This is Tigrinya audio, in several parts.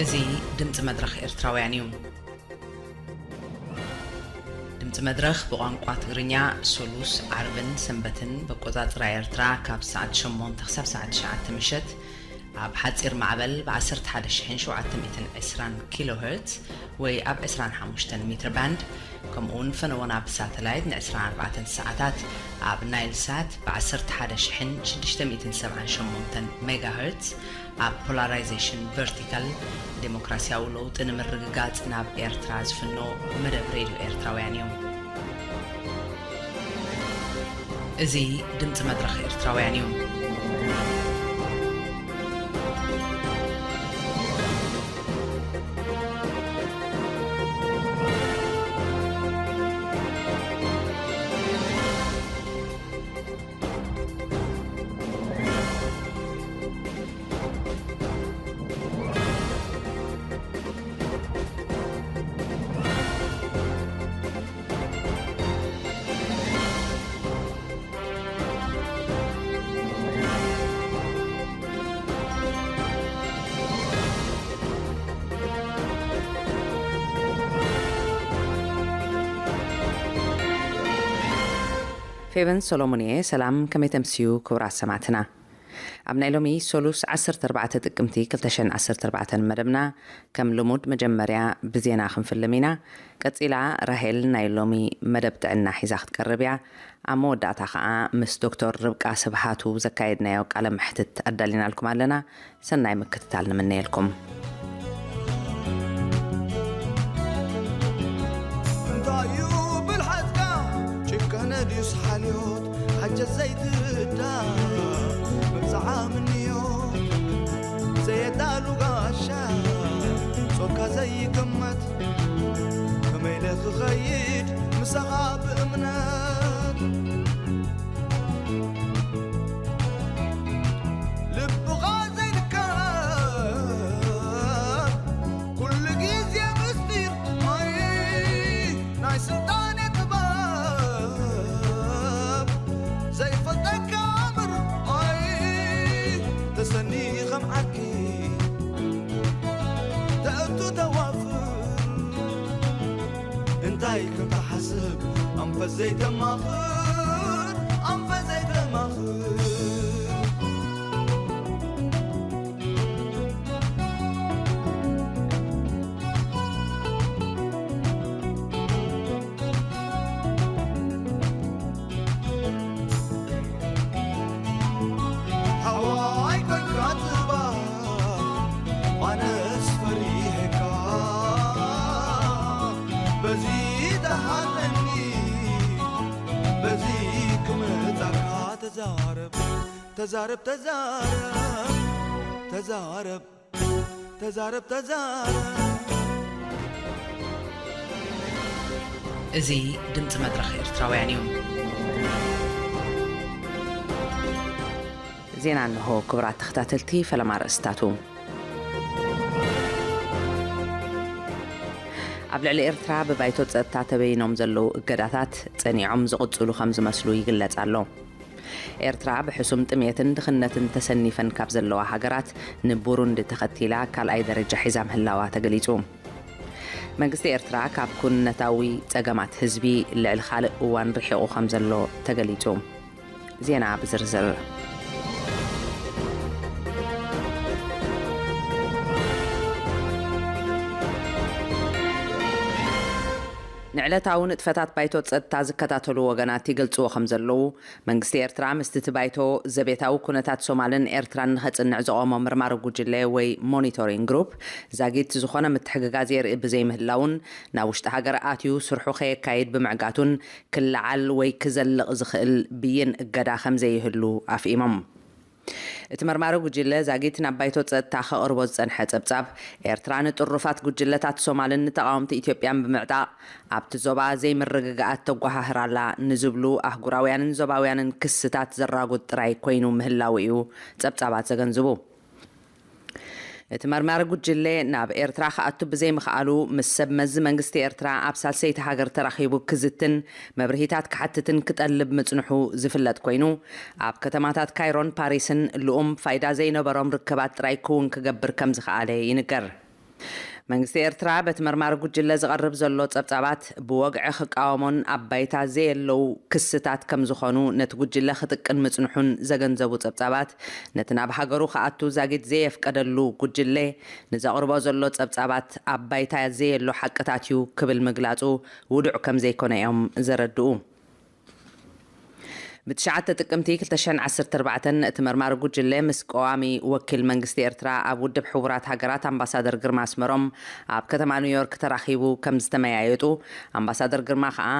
እዚ ድምፂ መድረኽ ኤርትራውያን እዩ። ድምፂ መድረኽ ብቋንቋ ትግርኛ ሰሉስ፣ ዓርብን ሰንበትን ብኣቆፃፅራ ኤርትራ ካብ ሰዓት ሸሞንተ ክሳብ ሰዓት ትሽዓተ ምሸት ኣብ ሓፂር ማዕበል ብ ዓሰርተ ሓደ ሺሕን ሸውዓተ ሚእትን ዕስራን ኪሎ ሄርትዝ ወይ ኣብ ዕስራን ሓሙሽተን ሜትር ባንድ፣ ከምኡ እውን ፈነወና ብሳተላይት ን ዕስራን ኣርባዕተን ሰዓታት ኣብ ናይል ሳት ብ ዓሰርተ ሓደ ሺሕን ሽዱሽተ ሚእትን ሰብዓን ሸሞንተን ሜጋ ሄርትዝ፣ ኣብ ፖላራይዜሽን ቨርቲካል ዴሞክራሲያዊ ለውጢ ንምርግጋጽ ናብ ኤርትራ ዝፍኖ መደብ ሬድዮ ኤርትራውያን እዩ። እዚ ድምጺ መድረኽ ኤርትራውያን እዩ። ፌቨን ሶሎሞን እየ። ሰላም፣ ከመይ ተምስዩ ክቡራት ሰማዕትና? ኣብ ናይ ሎሚ ሰሉስ ዓሰርተ ኣርባዕተ ጥቅምቲ ክልተ ሽሕን ዓሰርተ ኣርባዕተን መደብና ከም ልሙድ መጀመርያ ብዜና ክንፍልም ኢና። ቀጺላ ራሄል ናይ ሎሚ መደብ ጥዕና ሒዛ ክትቀርብ እያ። ኣብ መወዳእታ ኸኣ ምስ ዶክተር ርብቃ ስብሃቱ ዘካየድናዮ ቃለ መሕትት ኣዳሊናልኩም ኣለና። ሰናይ ምክትታል ንምነየልኩም። እንታይ እዩ ብልሓትካ? ጭካነ ድዩስ ሓልዮት? ሓጀት ዘይትርዳ መብጽዓ ምንዮ ዘየዳሉ ጋሻ ጾርካ ዘይግመት ከመይ ኢለ ክኸይድ ምሳኻ ብእምነት? ልብኻ ዘይንከር ኩሉ ግዜ ምስጢር ማይ ናይ ስልጣነ ጥበብ ዘይፈልጠካ ኣምር ማይ ተሰኒ ከም ዓርኪ ተእቱ ተዋፍር እንታይ ኢልካ ትሓስብ ኣንፈት ዘይተማኽር ኣንፈት ዘይተማኽር ሓዋይ ኮንካ ጽባሕ ኣነስ ፈሪሐካ በዚ ተሃለኒ በዚ ክመጻካ ተዛረብ ተዛረብ ተዛረብ ተዛረብ ተዛረብ ተዛረብ። እዚ ድምፂ መድረኽ ኤርትራውያን እዩ። ዜና እንሆ። ክቡራት ተኸታተልቲ፣ ፈለማ ኣርእስታቱ። ኣብ ልዕሊ ኤርትራ ብባይቶ ጸጥታ ተበይኖም ዘለዉ እገዳታት ጸኒዖም ዝቕጽሉ ከም ዝመስሉ ይግለጽ ኣሎ። ኤርትራ ብሕሱም ጥምየትን ድኽነትን ተሰኒፈን ካብ ዘለዋ ሃገራት ንቡሩንዲ ተኸቲላ ካልኣይ ደረጃ ሒዛ ምህላዋ ተገሊጹ። መንግስቲ ኤርትራ ካብ ኩነታዊ ጸገማት ህዝቢ ልዕሊ ካልእ እዋን ርሒቑ ከም ዘሎ ተገሊጹ። ዜና ብዝርዝር። ንዕለታዊ ንጥፈታት ባይቶ ጸጥታ ዝከታተሉ ወገናት ይገልጽዎ ከም ዘለዉ፣ መንግስቲ ኤርትራ ምስቲ እቲ ባይቶ ዘቤታዊ ኩነታት ሶማልን ኤርትራን ንኸጽንዕ ዘቖሞ መርማሪ ጉጅለ ወይ ሞኒቶሪንግ ግሩፕ ዛጊት ዝኾነ ምትሕግጋዝ የርኢ ብዘይምህላውን፣ ናብ ውሽጢ ሃገር ኣትዩ ስርሑ ከየካይድ ብምዕጋቱን፣ ክለዓል ወይ ክዘልቕ ዝኽእል ብይን እገዳ ከም ዘይህሉ ኣፍኢሞም። እቲ መርማሪ ጉጅለ ዛጊት ናብ ባይቶ ጸጥታ ከቕርቦ ዝጸንሐ ጸብጻብ፣ ኤርትራ ንጥሩፋት ጉጅለታት ሶማልን ንተቓወምቲ ኢትዮጵያን ብምዕጣቕ፣ ኣብቲ ዞባ ዘይምርግጋኣት ተጓሃህር ኣላ ንዝብሉ ኣህጉራውያንን ዞባውያንን ክስታት ዘራጉድ ጥራይ ኮይኑ ምህላዉ እዩ ጸብጻባት ዘገንዝቡ። እቲ መርማሪ ጉጅለ ናብ ኤርትራ ክኣቱ ብዘይምኽኣሉ፣ ምስ ሰብ መዚ መንግስቲ ኤርትራ ኣብ ሳልሰይቲ ሃገር ተራኺቡ ክዝትን መብርሂታት ክሓትትን ክጠልብ ምጽንሑ ዝፍለጥ ኮይኑ፣ ኣብ ከተማታት ካይሮን ፓሪስን ልኡም ፋይዳ ዘይነበሮም ርክባት ጥራይ ክውን ክገብር ከም ዝኸኣለ ይንገር። መንግስቲ ኤርትራ በቲ መርማሪ ጉጅለ ዝቐርብ ዘሎ ጸብጻባት ብወግዒ ክቃወሞን ኣብ ባይታ ዘየለዉ ክስታት ከም ዝኾኑ ነቲ ጉጅለ ክጥቅን ምጽንሑን ዘገንዘቡ ጸብጻባት፣ ነቲ ናብ ሃገሩ ክኣቱ ዛጊት ዘየፍቀደሉ ጉጅለ ንዘቕርቦ ዘሎ ጸብጻባት ኣብ ባይታ ዘየሎ ሓቅታት እዩ ክብል ምግላጹ ውዱዕ ከም ዘይኮነ እዮም ዘረድኡ። ብትሽዓተ ጥቅምቲ ክልተ ሽሕን ዓሰርተ ኣርባዕተን እቲ መርማሪ ጉጅለ ምስ ቀዋሚ ወኪል መንግስቲ ኤርትራ ኣብ ውድብ ሕቡራት ሃገራት ኣምባሳደር ግርማ ኣስመሮም ኣብ ከተማ ኒውዮርክ ተራኺቡ ከም ዝተመያየጡ፣ ኣምባሳደር ግርማ ከኣ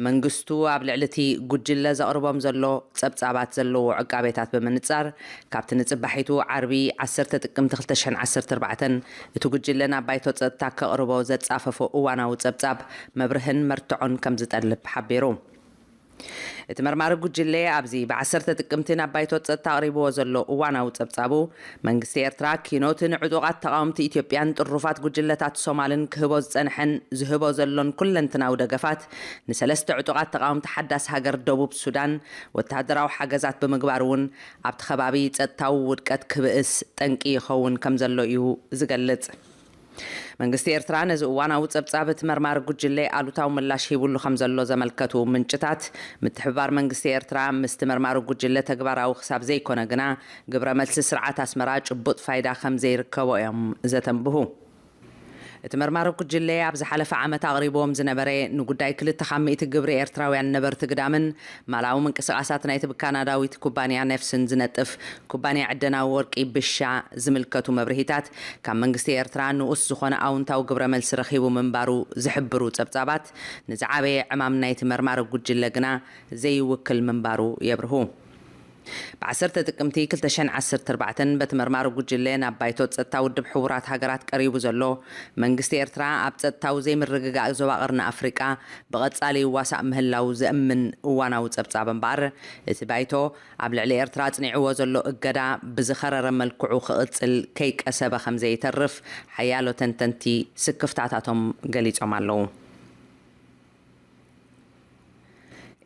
መንግስቱ ኣብ ልዕሊ እቲ ጉጅለ ዘቕርቦም ዘሎ ጸብጻባት ዘለዎ ዕቃቤታት ብምንጻር፣ ካብቲ ንጽባሒቱ ዓርቢ ዓሰርተ ጥቅምቲ ክልተ ሽሕን ዓሰርተ ኣርባዕተን እቲ ጉጅለ ናብ ባይቶ ጸጥታ ከቕርቦ ዘጻፈፎ እዋናዊ ጸብጻብ መብርህን መርትዖን ከም ዝጠልብ ሓቢሩ። እቲ መርማሪ ጉጅለ ኣብዚ ብዓሰርተ ጥቅምቲ ናብ ባይቶ ጸጥታ ኣቕሪብዎ ዘሎ እዋናዊ ጸብጻቡ፣ መንግስቲ ኤርትራ ኪኖትን ዕጡቓት ተቓወምቲ ኢትዮጵያን ጥሩፋት ጉጅለታት ሶማልን ክህቦ ዝጸንሐን ዝህቦ ዘሎን ኩለንትናዊ ደገፋት ንሰለስተ ዕጡቓት ተቓወምቲ ሓዳስ ሃገር ደቡብ ሱዳን ወተሃደራዊ ሓገዛት ብምግባር እውን ኣብቲ ከባቢ ጸጥታዊ ውድቀት ክብእስ ጠንቂ ይኸውን ከም ዘሎ እዩ ዝገልጽ። መንግስቲ ኤርትራ ነዚ እዋናዊ ጸብጻብ እቲ መርማሪ ጉጅለ ኣሉታዊ ምላሽ ሂቡሉ ከም ዘሎ ዘመልከቱ ምንጭታት፣ ምትሕብባር መንግስቲ ኤርትራ ምስቲ መርማሪ ጉጅለ ተግባራዊ ክሳብ ዘይኮነ ግና፣ ግብረ መልሲ ስርዓት ኣስመራ ጭቡጥ ፋይዳ ከም ዘይርከቦ እዮም ዘተንብሁ። እቲ መርማሪ ጉጅለ ኣብ ዝሓለፈ ዓመት ኣቕሪብዎም ዝነበረ ንጉዳይ ክልተ ካብ ሚእቲ ግብሪ ኤርትራውያን ነበርቲ ግዳምን ማላዊ ምንቅስቓሳት ናይቲ ብካናዳዊት ኩባንያ ኔፍስን ዝነጥፍ ኩባንያ ዕደናዊ ወርቂ ብሻ ዝምልከቱ መብርሂታት ካብ መንግስቲ ኤርትራ ንኡስ ዝኾነ ኣውንታዊ ግብረ መልሲ ረኺቡ ምንባሩ ዝሕብሩ ጸብጻባት፣ ንዝዓበየ ዕማም ናይቲ መርማሪ ጉጅለ ግና ዘይውክል ምንባሩ የብርሁ። ብዓሰርተ ጥቅምቲ ክልተ ሽሕን ዓሰርተ ኣርባዕተን በቲ መርማሪ ጉጅለ ናብ ባይቶ ጸጥታ ውድብ ሕቡራት ሃገራት ቀሪቡ ዘሎ፣ መንግስቲ ኤርትራ ኣብ ጸጥታዊ ዘይምርግጋእ ዞባ ቀርኒ ኣፍሪቃ ብቐጻሊ ይዋሳእ ምህላው ዘእምን እዋናዊ ጸብጻብ እምበኣር፣ እቲ ባይቶ ኣብ ልዕሊ ኤርትራ ኣጽኒዕዎ ዘሎ እገዳ ብዝኸረረ መልክዑ ክቕጽል ከይቀሰበ ከም ዘይተርፍ ሓያሎ ተንተንቲ ስክፍታታቶም ገሊጾም ኣለዉ።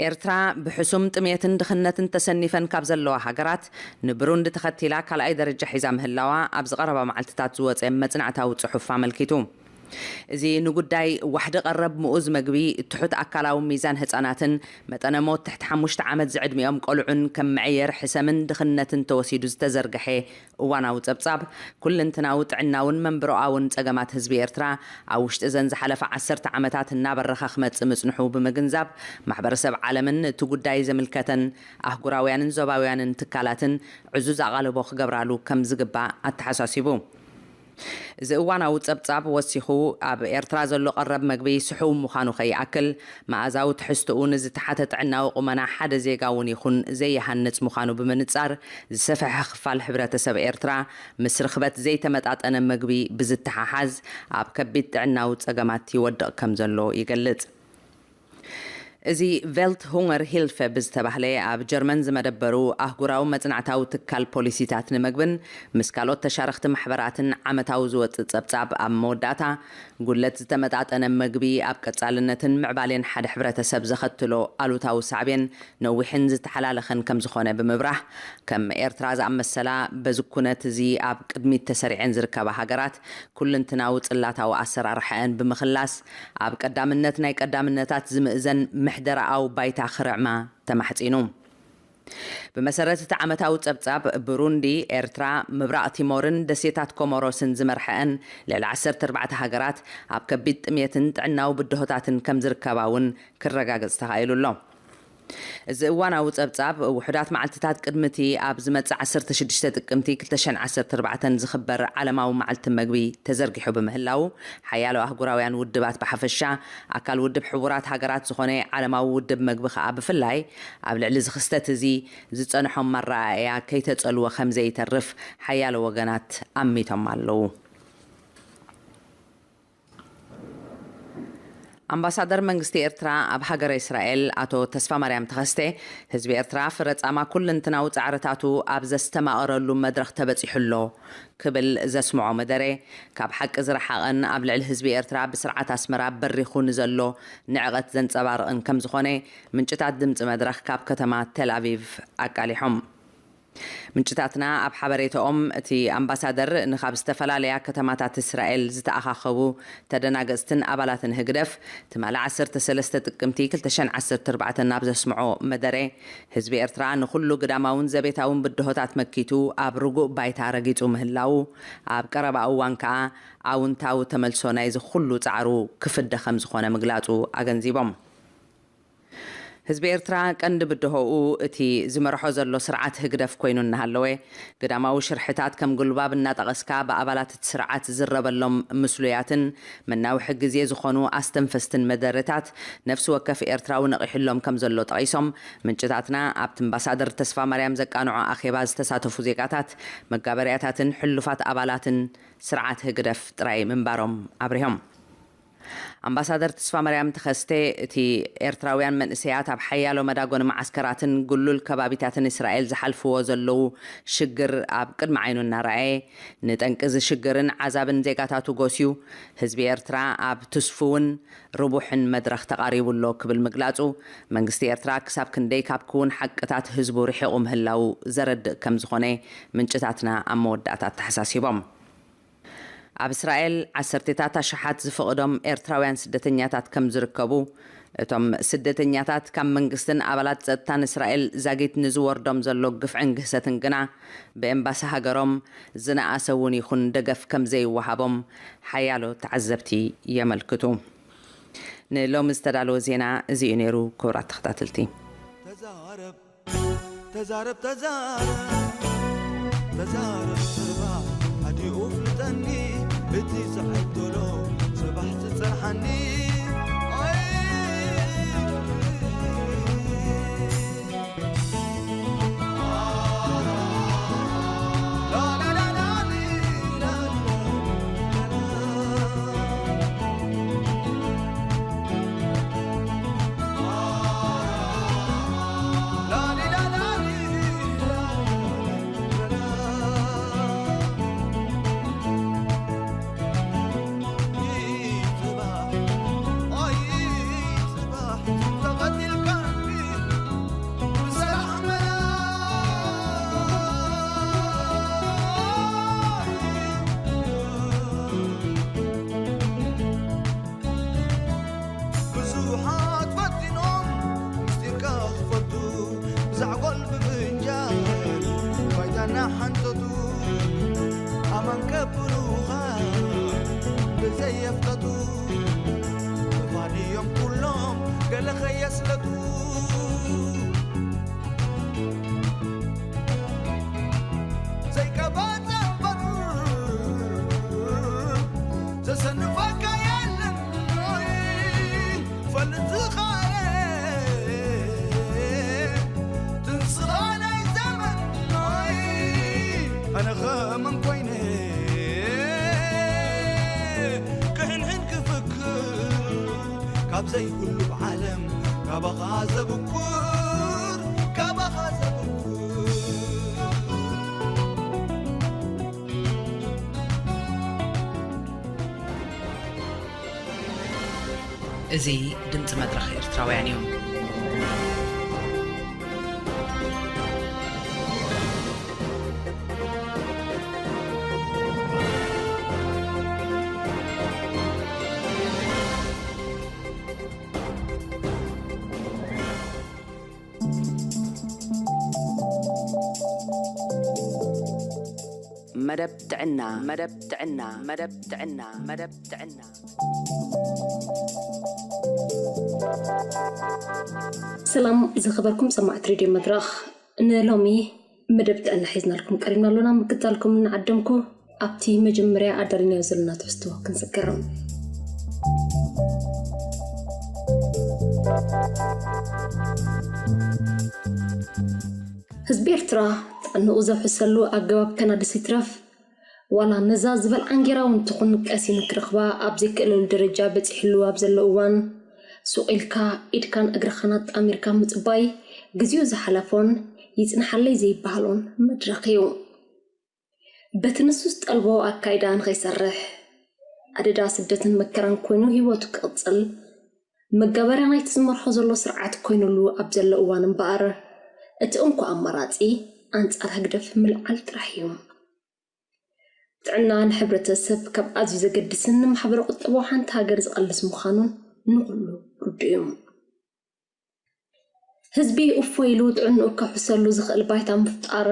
ኤርትራ ብሕሱም ጥሜትን ድኽነትን ተሰኒፈን ካብ ዘለዋ ሃገራት ንብሩንዲ ተኸቲላ ካልኣይ ደረጃ ሒዛ ምህላዋ ኣብዚ ቀረባ መዓልትታት ዝወጸ መጽናዕታዊ ጽሑፍ ኣመልኪቱ። እዚ ንጉዳይ ዋሕዲ ቀረብ ምኡዝ መግቢ፣ ትሑት ኣካላዊ ሚዛን ህጻናትን መጠነ ሞት ትሕቲ ሓሙሽተ ዓመት ዝዕድሚኦም ቆልዑን ከም መዕየሪ ሕሰምን ድኽነትን ተወሲዱ ዝተዘርግሐ እዋናዊ ጸብጻብ፣ ኩልንትናዊ ጥዕናውን መንብሮኣውን ጸገማት ህዝቢ ኤርትራ ኣብ ውሽጢ እዘን ዝሓለፈ ዓሰርተ ዓመታት እናበረኸ ክመጽእ ምጽንሑ ብምግንዛብ፣ ማሕበረሰብ ዓለምን እቲ ጉዳይ ዘምልከተን ኣህጉራውያንን ዞባውያንን ትካላትን ዕዙዝ ኣቓልቦ ክገብራሉ ከም ዝግባእ ኣተሓሳሲቡ። እዚ እዋናዊ ጸብጻብ ወሲኹ፣ ኣብ ኤርትራ ዘሎ ቀረብ መግቢ ስሑው ምዃኑ ከይኣክል፣ መኣዛዊ ትሕዝትኡ ንዝተሓተ ጥዕናዊ ቁመና ሓደ ዜጋ እውን ይኹን ዘይሃንጽ ምዃኑ ብምንጻር፣ ዝሰፍሐ ክፋል ሕብረተሰብ ኤርትራ ምስ ርኽበት ዘይተመጣጠነ መግቢ ብዝተሓሓዝ ኣብ ከቢድ ጥዕናዊ ጸገማት ይወድቕ ከም ዘሎ ይገልጽ። እዚ ቬልት ሁንገር ሂልፈ ብዝተባህለ ኣብ ጀርመን ዝመደበሩ ኣህጉራዊ መጽናዕታዊ ትካል ፖሊሲታት ንምግብን ምስ ካልኦት ተሻረኽቲ ማሕበራትን ዓመታዊ ዝወጽእ ጸብጻብ ኣብ መወዳእታ፣ ጉድለት ዝተመጣጠነ መግቢ ኣብ ቀጻልነትን ምዕባሌን ሓደ ሕብረተሰብ ዘኸትሎ ኣሉታዊ ሳዕቤን ነዊሕን ዝተሓላለኸን ከም ዝኾነ ብምብራህ፣ ከም ኤርትራ ዝኣመሰላ በዚ ኩነት እዚ ኣብ ቅድሚት ተሰሪዐን ዝርከባ ሃገራት፣ ኩልንትናዊ ጽላታዊ ኣሰራርሓአን ብምኽላስ፣ ኣብ ቀዳምነት ናይ ቀዳምነታት ዝምእዘን ምሕደራኣዊ ባይታ ክርዕማ ተማሕጺኑ። ብመሰረት እቲ ዓመታዊ ጸብጻብ፣ ብሩንዲ፣ ኤርትራ፣ ምብራቕ ቲሞርን ደሴታት ኮሞሮስን ዝመርሐአን ልዕሊ ዓሰርተ ኣርባዕተ ሃገራት ኣብ ከቢድ ጥሜትን ጥዕናዊ ብድሆታትን ከም ዝርከባ እውን ክረጋገጽ ተኻኢሉ ኣሎ። እዚ እዋናዊ ጸብጻብ፣ ውሑዳት መዓልትታት ቅድሚ እቲ ኣብ ዝመጽእ ዓሰርተ ሽዱሽተ ጥቅምቲ ክልተ ሽሕን ዓሰርተ ኣርባዕተን ዝኽበር ዓለማዊ መዓልቲ መግቢ ተዘርጊሑ ብምህላዉ፣ ሓያሎ ኣህጉራውያን ውድባት ብሓፈሻ፣ ኣካል ውድብ ሕቡራት ሃገራት ዝኾነ ዓለማዊ ውድብ መግቢ ከኣ ብፍላይ፣ ኣብ ልዕሊ እዚ ክስተት እዚ ዝጸንሖም ኣረኣእያ ከይተጸልወ ከም ዘይተርፍ ሓያሎ ወገናት ኣሚቶም ኣለዉ። ኣምባሳደር መንግስቲ ኤርትራ ኣብ ሃገረ እስራኤል ኣቶ ተስፋማርያም ተኸስተ፣ ህዝቢ ኤርትራ ፍረ ጻማ ኩልንትናዊ ጻዕርታቱ ኣብ ዘስተማቐረሉ መድረኽ ተበጺሑ ኣሎ ክብል ዘስምዖ መደረ፣ ካብ ሓቂ ዝረሓቐን ኣብ ልዕሊ ህዝቢ ኤርትራ ብስርዓት ኣስመራ በሪኹ ንዘሎ ንዕቐት ዘንጸባርቕን ከም ዝኾነ ምንጭታት ድምጺ መድረኽ ካብ ከተማ ተል ኣቪቭ ኣቃሊሖም። ምንጭታትና ኣብ ሓበሬታኦም፣ እቲ ኣምባሳደር ንኻብ ዝተፈላለያ ከተማታት እስራኤል ዝተኣኻኸቡ ተደናገጽትን ኣባላትን ህግደፍ ትማሊ ዓሰርተ ሰለስተ ጥቅምቲ ክልተ ሽሕን ዓሰርተ ኣርባዕተን ናብ ዘስምዖ መደረ፣ ህዝቢ ኤርትራ ንኹሉ ግዳማውን ዘቤታውን ብድሆታት መኪቱ ኣብ ርጉእ ባይታ ረጊጹ ምህላዉ፣ ኣብ ቀረባ እዋን ከኣ ኣውንታዊ ተመልሶ ናይዚ ኩሉ ጻዕሩ ክፍደ ከም ዝኾነ ምግላጹ ኣገንዚቦም። ህዝቢ ኤርትራ ቀንዲ ብድሆኡ እቲ ዝመርሖ ዘሎ ስርዓት ህግደፍ ኮይኑ እናሃለወ፣ ግዳማዊ ሽርሕታት ከም ጉልባብ እናጠቐስካ ብኣባላት እቲ ስርዓት ዝዝረበሎም ምስሉያትን መናውሒ ግዜ ዝኾኑ ኣስተንፈስትን መደረታት ነፍሲ ወከፍ ኤርትራዊ ነቒሕሎም ከም ዘሎ ጠቒሶም፣ ምንጭታትና ኣብቲ ኣምባሳደር ተስፋማርያም ዘቃንዖ ኣኼባ ዝተሳተፉ ዜጋታት፣ መጋበርያታትን ሕሉፋት ኣባላትን ስርዓት ህግደፍ ጥራይ ምንባሮም ኣብሪሆም። ኣምባሳደር ተስፋማርያም ተኸስተ፣ እቲ ኤርትራውያን መንእሰያት ኣብ ሓያሎ መዳጎኒ መዓስከራትን ግሉል ከባቢታትን እስራኤል ዝሓልፍዎ ዘለዉ ሽግር ኣብ ቅድሚ ዓይኑ እናረኣየ፣ ንጠንቂ እዚ ሽግርን ዓዛብን ዜጋታቱ ጎስዩ፣ ህዝቢ ኤርትራ ኣብ ትስፉውን ርቡሕን መድረኽ ተቓሪቡ ኣሎ ክብል ምግላጹ፣ መንግስቲ ኤርትራ ክሳብ ክንደይ ካብ ክውን ሓቅታት ህዝቡ ርሒቑ ምህላዉ ዘረድእ ከም ዝኾነ ምንጭታትና ኣብ መወዳእታ ኣተሓሳሲቦም። ኣብ እስራኤል ዓሰርተታት ኣሽሓት ዝፍቕዶም ኤርትራውያን ስደተኛታት ከም ዝርከቡ፣ እቶም ስደተኛታት ካብ መንግስትን ኣባላት ጸጥታን እስራኤል ዛጊት ንዝወርዶም ዘሎ ግፍዕን ግህሰትን ግና ብኤምባሲ ሃገሮም ዝነኣሰ እውን ይኹን ደገፍ ከም ዘይወሃቦም ሓያሎ ተዓዘብቲ የመልክቱ። ንሎሚ ዝተዳለወ ዜና እዚ እዩ ነይሩ። ክቡራት ተኸታተልቲ፣ ተዛረብ ተዛረብ ተዛረብ ተዛረብ፣ ጽባሕ ኣዲኡ ፍልጠኒ፣ እቲ ዝዕድሎ ጽባሕ ትጸርሓኒ። ኣይ ብዙሓት ፈቲኖም ምስጢርካ ክፈቱ፣ ብዛዕጎል ብፍንጃል ባይታና ሓንተቱ፣ ኣማን ከብሉኻ ብዘየፍተቱ፣ ክፋል እዮም ኩሎም ገለ ከየስለቱ። ዘይቀባጸ እምበር ዘሰንፈካ የለን፣ ፈልጥ ዝኸኣለ ትንስኻ ናይ ዘመን። ኣነ ኸመን ኮይነ ክህንህን ክፍክር ካብ ዘይብሉ ዓለም ካባኻ ዘብኩር፣ ካባኻ ዘብኩር። እዚ ድምፂ መድረኽ ኤርትራውያን እዩ። መደብ ጥዕና፣ መደብ ጥዕና፣ መደብ ጥዕና፣ መደብ ጥዕና። ሰላም ዝኸበርኩም ሰማዕቲ ሬድዮ መድረኽ፣ ንሎሚ መደብ ጥዕና ሒዝናልኩም ቀሪብና ኣሎና። ምክታልኩም እናዓደምኩ፣ ኣብቲ መጀመርያ ኣዳሊናዮ ዘለና ትሕዝቶ ክንዝክር። ህዝቢ ኤርትራ ጥዕንኡ ዘውሕሰሉ ኣገባብ ከናድስ ይትረፍ፣ ዋላ ነዛ ዝበልዓን ጌራ እውን ትኹን ቀሲኑ ክረኽባ ኣብ ዘይክእለሉ ደረጃ በጺሕሉ ኣብ ዘሎ እዋን፣ ሱቕ ኢልካ ኢድካን እግርኻን ኣጣሚርካ ምጽባይ፣ ግዜኡ ዝሓለፎን ይጽንሓለይ ዘይበሃሎን መድረኽ እዩ። በቲ ንሱ ዝጠልቦ ኣካይዳ ንኸይሰርሕ፣ ኣደዳ ስደትን መከራን ኮይኑ ህይወቱ ክቕጽል፣ መጋበርያ ናይቲ ዝመርሖ ዘሎ ስርዓት ኮይኑሉ ኣብ ዘሎ እዋን እምበኣር፣ እቲ እንኮ ኣማራጺ ኣንጻር ህግደፍ ምልዓል ጥራሕ እዩ። ጥዕና ንሕብረተሰብ ካብ ኣዝዩ ዘገድስን ንማሕበረ ቁጠባዊ ሓንቲ ሃገር ዝቐልስ ምዃኑን ንኹሉ ርዱእ እዩ። ህዝቢ እፎ ኢሉ ጥዕንኡ ከሕሰሉ ዝኽእል ባይታ ምፍጣር፣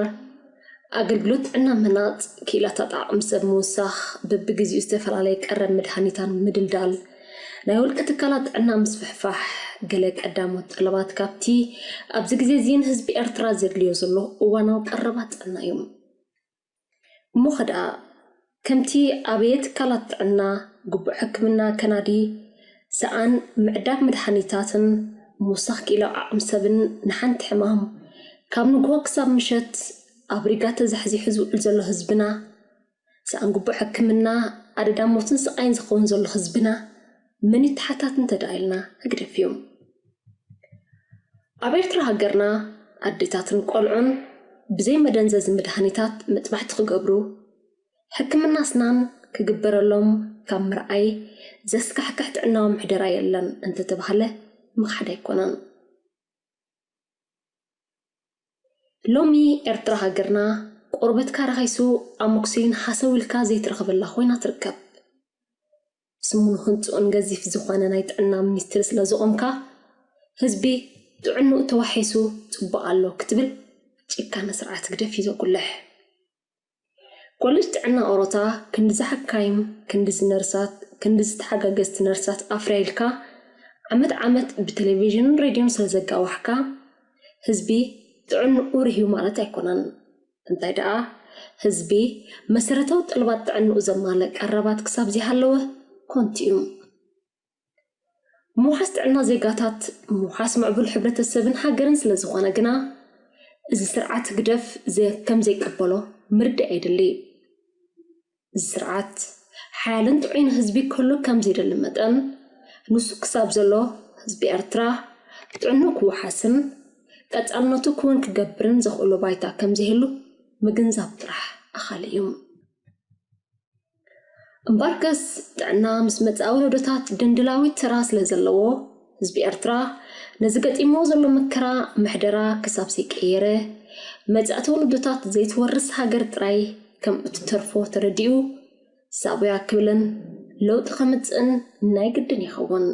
ኣገልግሎት ጥዕና ምህናጽ፣ ክኢላታት ዓቕሚ ሰብ ምውሳኽ፣ በብግዚኡ ዝተፈላለየ ቀረብ መድሃኒታት ምድልዳል፣ ናይ ውልቂ ትካላት ጥዕና ምስፍሕፋሕ፣ ገለ ቀዳሞት ጠለባት ካብቲ ኣብዚ ግዜ እዚ ንህዝቢ ኤርትራ ዘድልዮ ዘሎ እዋናዊ ቀረባት ጥዕና እዩ። እሞ ኸ ደኣ ከምቲ ኣበየ ትካላት ጥዕና፣ ግቡእ ሕክምና ከናዲ፣ ሰኣን ምዕዳግ መድሃኒታትን ምውሳኽ ክኢላዊ ዓቕሚ ሰብን ንሓንቲ ሕማም ካብ ንግሆ ክሳብ ምሸት ኣብ ሪጋ ተዛሕዚሑ ዝውዕል ዘሎ ህዝብና፣ ሰኣን ግቡእ ሕክምና ኣደዳ ሞትን ስቓይን ዝኸውን ዘሎ ህዝብና መን እዩ ተሓታቲ እንተ ደኣ ኢልና ህግደፍ እዩ። ኣብ ኤርትራ ሃገርና ኣዴታትን ቆልዑን ብዘይ መደንዘዚ መድሃኒታት መጥባሕቲ ክገብሩ፣ ሕክምና ኣስናን ክግበረሎም ካብ ምርኣይ ዘስካሕክሕ ጥዕናዊ ምሕደራ የለን እንተተባህለ ምኽሓድ ኣይኮነን። ሎሚ ኤርትራ ሃገርና ቆርበትካ ረኺሱ ኣሞክሲሊን ሃሰው ኢልካ ዘይትረኽበላ ኮይና ትርከብ። ስሙን ህንጽኡን ገዚፍ ዝኾነ ናይ ጥዕና ሚኒስትሪ ስለ ዝቖምካ፣ ህዝቢ ጥዕንኡ ተዋሒሱ ጽቡቕ ኣሎ ክትብል ጭካነ ስርዓት ህግደፍ እዩ ዘጉልሕ። ኮሌጅ ጥዕና ኦሮታ ክንድዚ ሓካይም፣ ክንድዚ ነርሳት፣ ክንድዚ ተሓጋገዝቲ ነርሳት ኣፍርያ ኢልካ ዓመት ዓመት ብቴሌቪዥንን ሬድዮን ስለ ዘጋዋሕካ፣ ህዝቢ ጥዕንኡ ርህዩ ማለት ኣይኮነን። እንታይ ደኣ፣ ህዝቢ መሰረታዊ ጠለባት ጥዕንኡ ዘማልእ ቀረባት ክሳብ ዘይሃለወ ኮንቲ እዩ። ምውሓስ ጥዕና ዜጋታት፣ ምውሓስ ምዕቡል ሕብረተሰብን ሃገርን ስለ ዝኾነ ግና፣ እዚ ስርዓት ህግደፍ ዘ-፣ ከም ዘይቀበሎ ምርዳእ የድሊ። እዚ ስርዓት ሓያልን ጥዑይን ህዝቢ ክህሉ ከም ዘይደሊ መጠን፣ ንሱ ክሳብ ዘሎ ህዝቢ ኤርትራ ጥዕንኡ ክወሓስን ቀጻልነቱ ክውን ክገብርን ዘኽእሎ ባይታ ከም ዘይህሉ ምግንዛብ ጥራሕ ኣኻሊ እዩ። እምበርከስ ጥዕና ምስ መጻኢ ወለዶታት ድንድላዊ ተራ ስለ ዘለዎ፣ ህዝቢ ኤርትራ ነዚ ገጢምዎ ዘሎ መከራ ምሕደራ ክሳብ ዘይቀየረ፣ መጻእቲ ወለዶታት ዘይትወርስ ሃገር ጥራይ ከም እትተርፎ ተረዲኡ፣ ሳቡያ ክብልን ለውጢ ከምጽእን ናይ ግድን ይኸውን።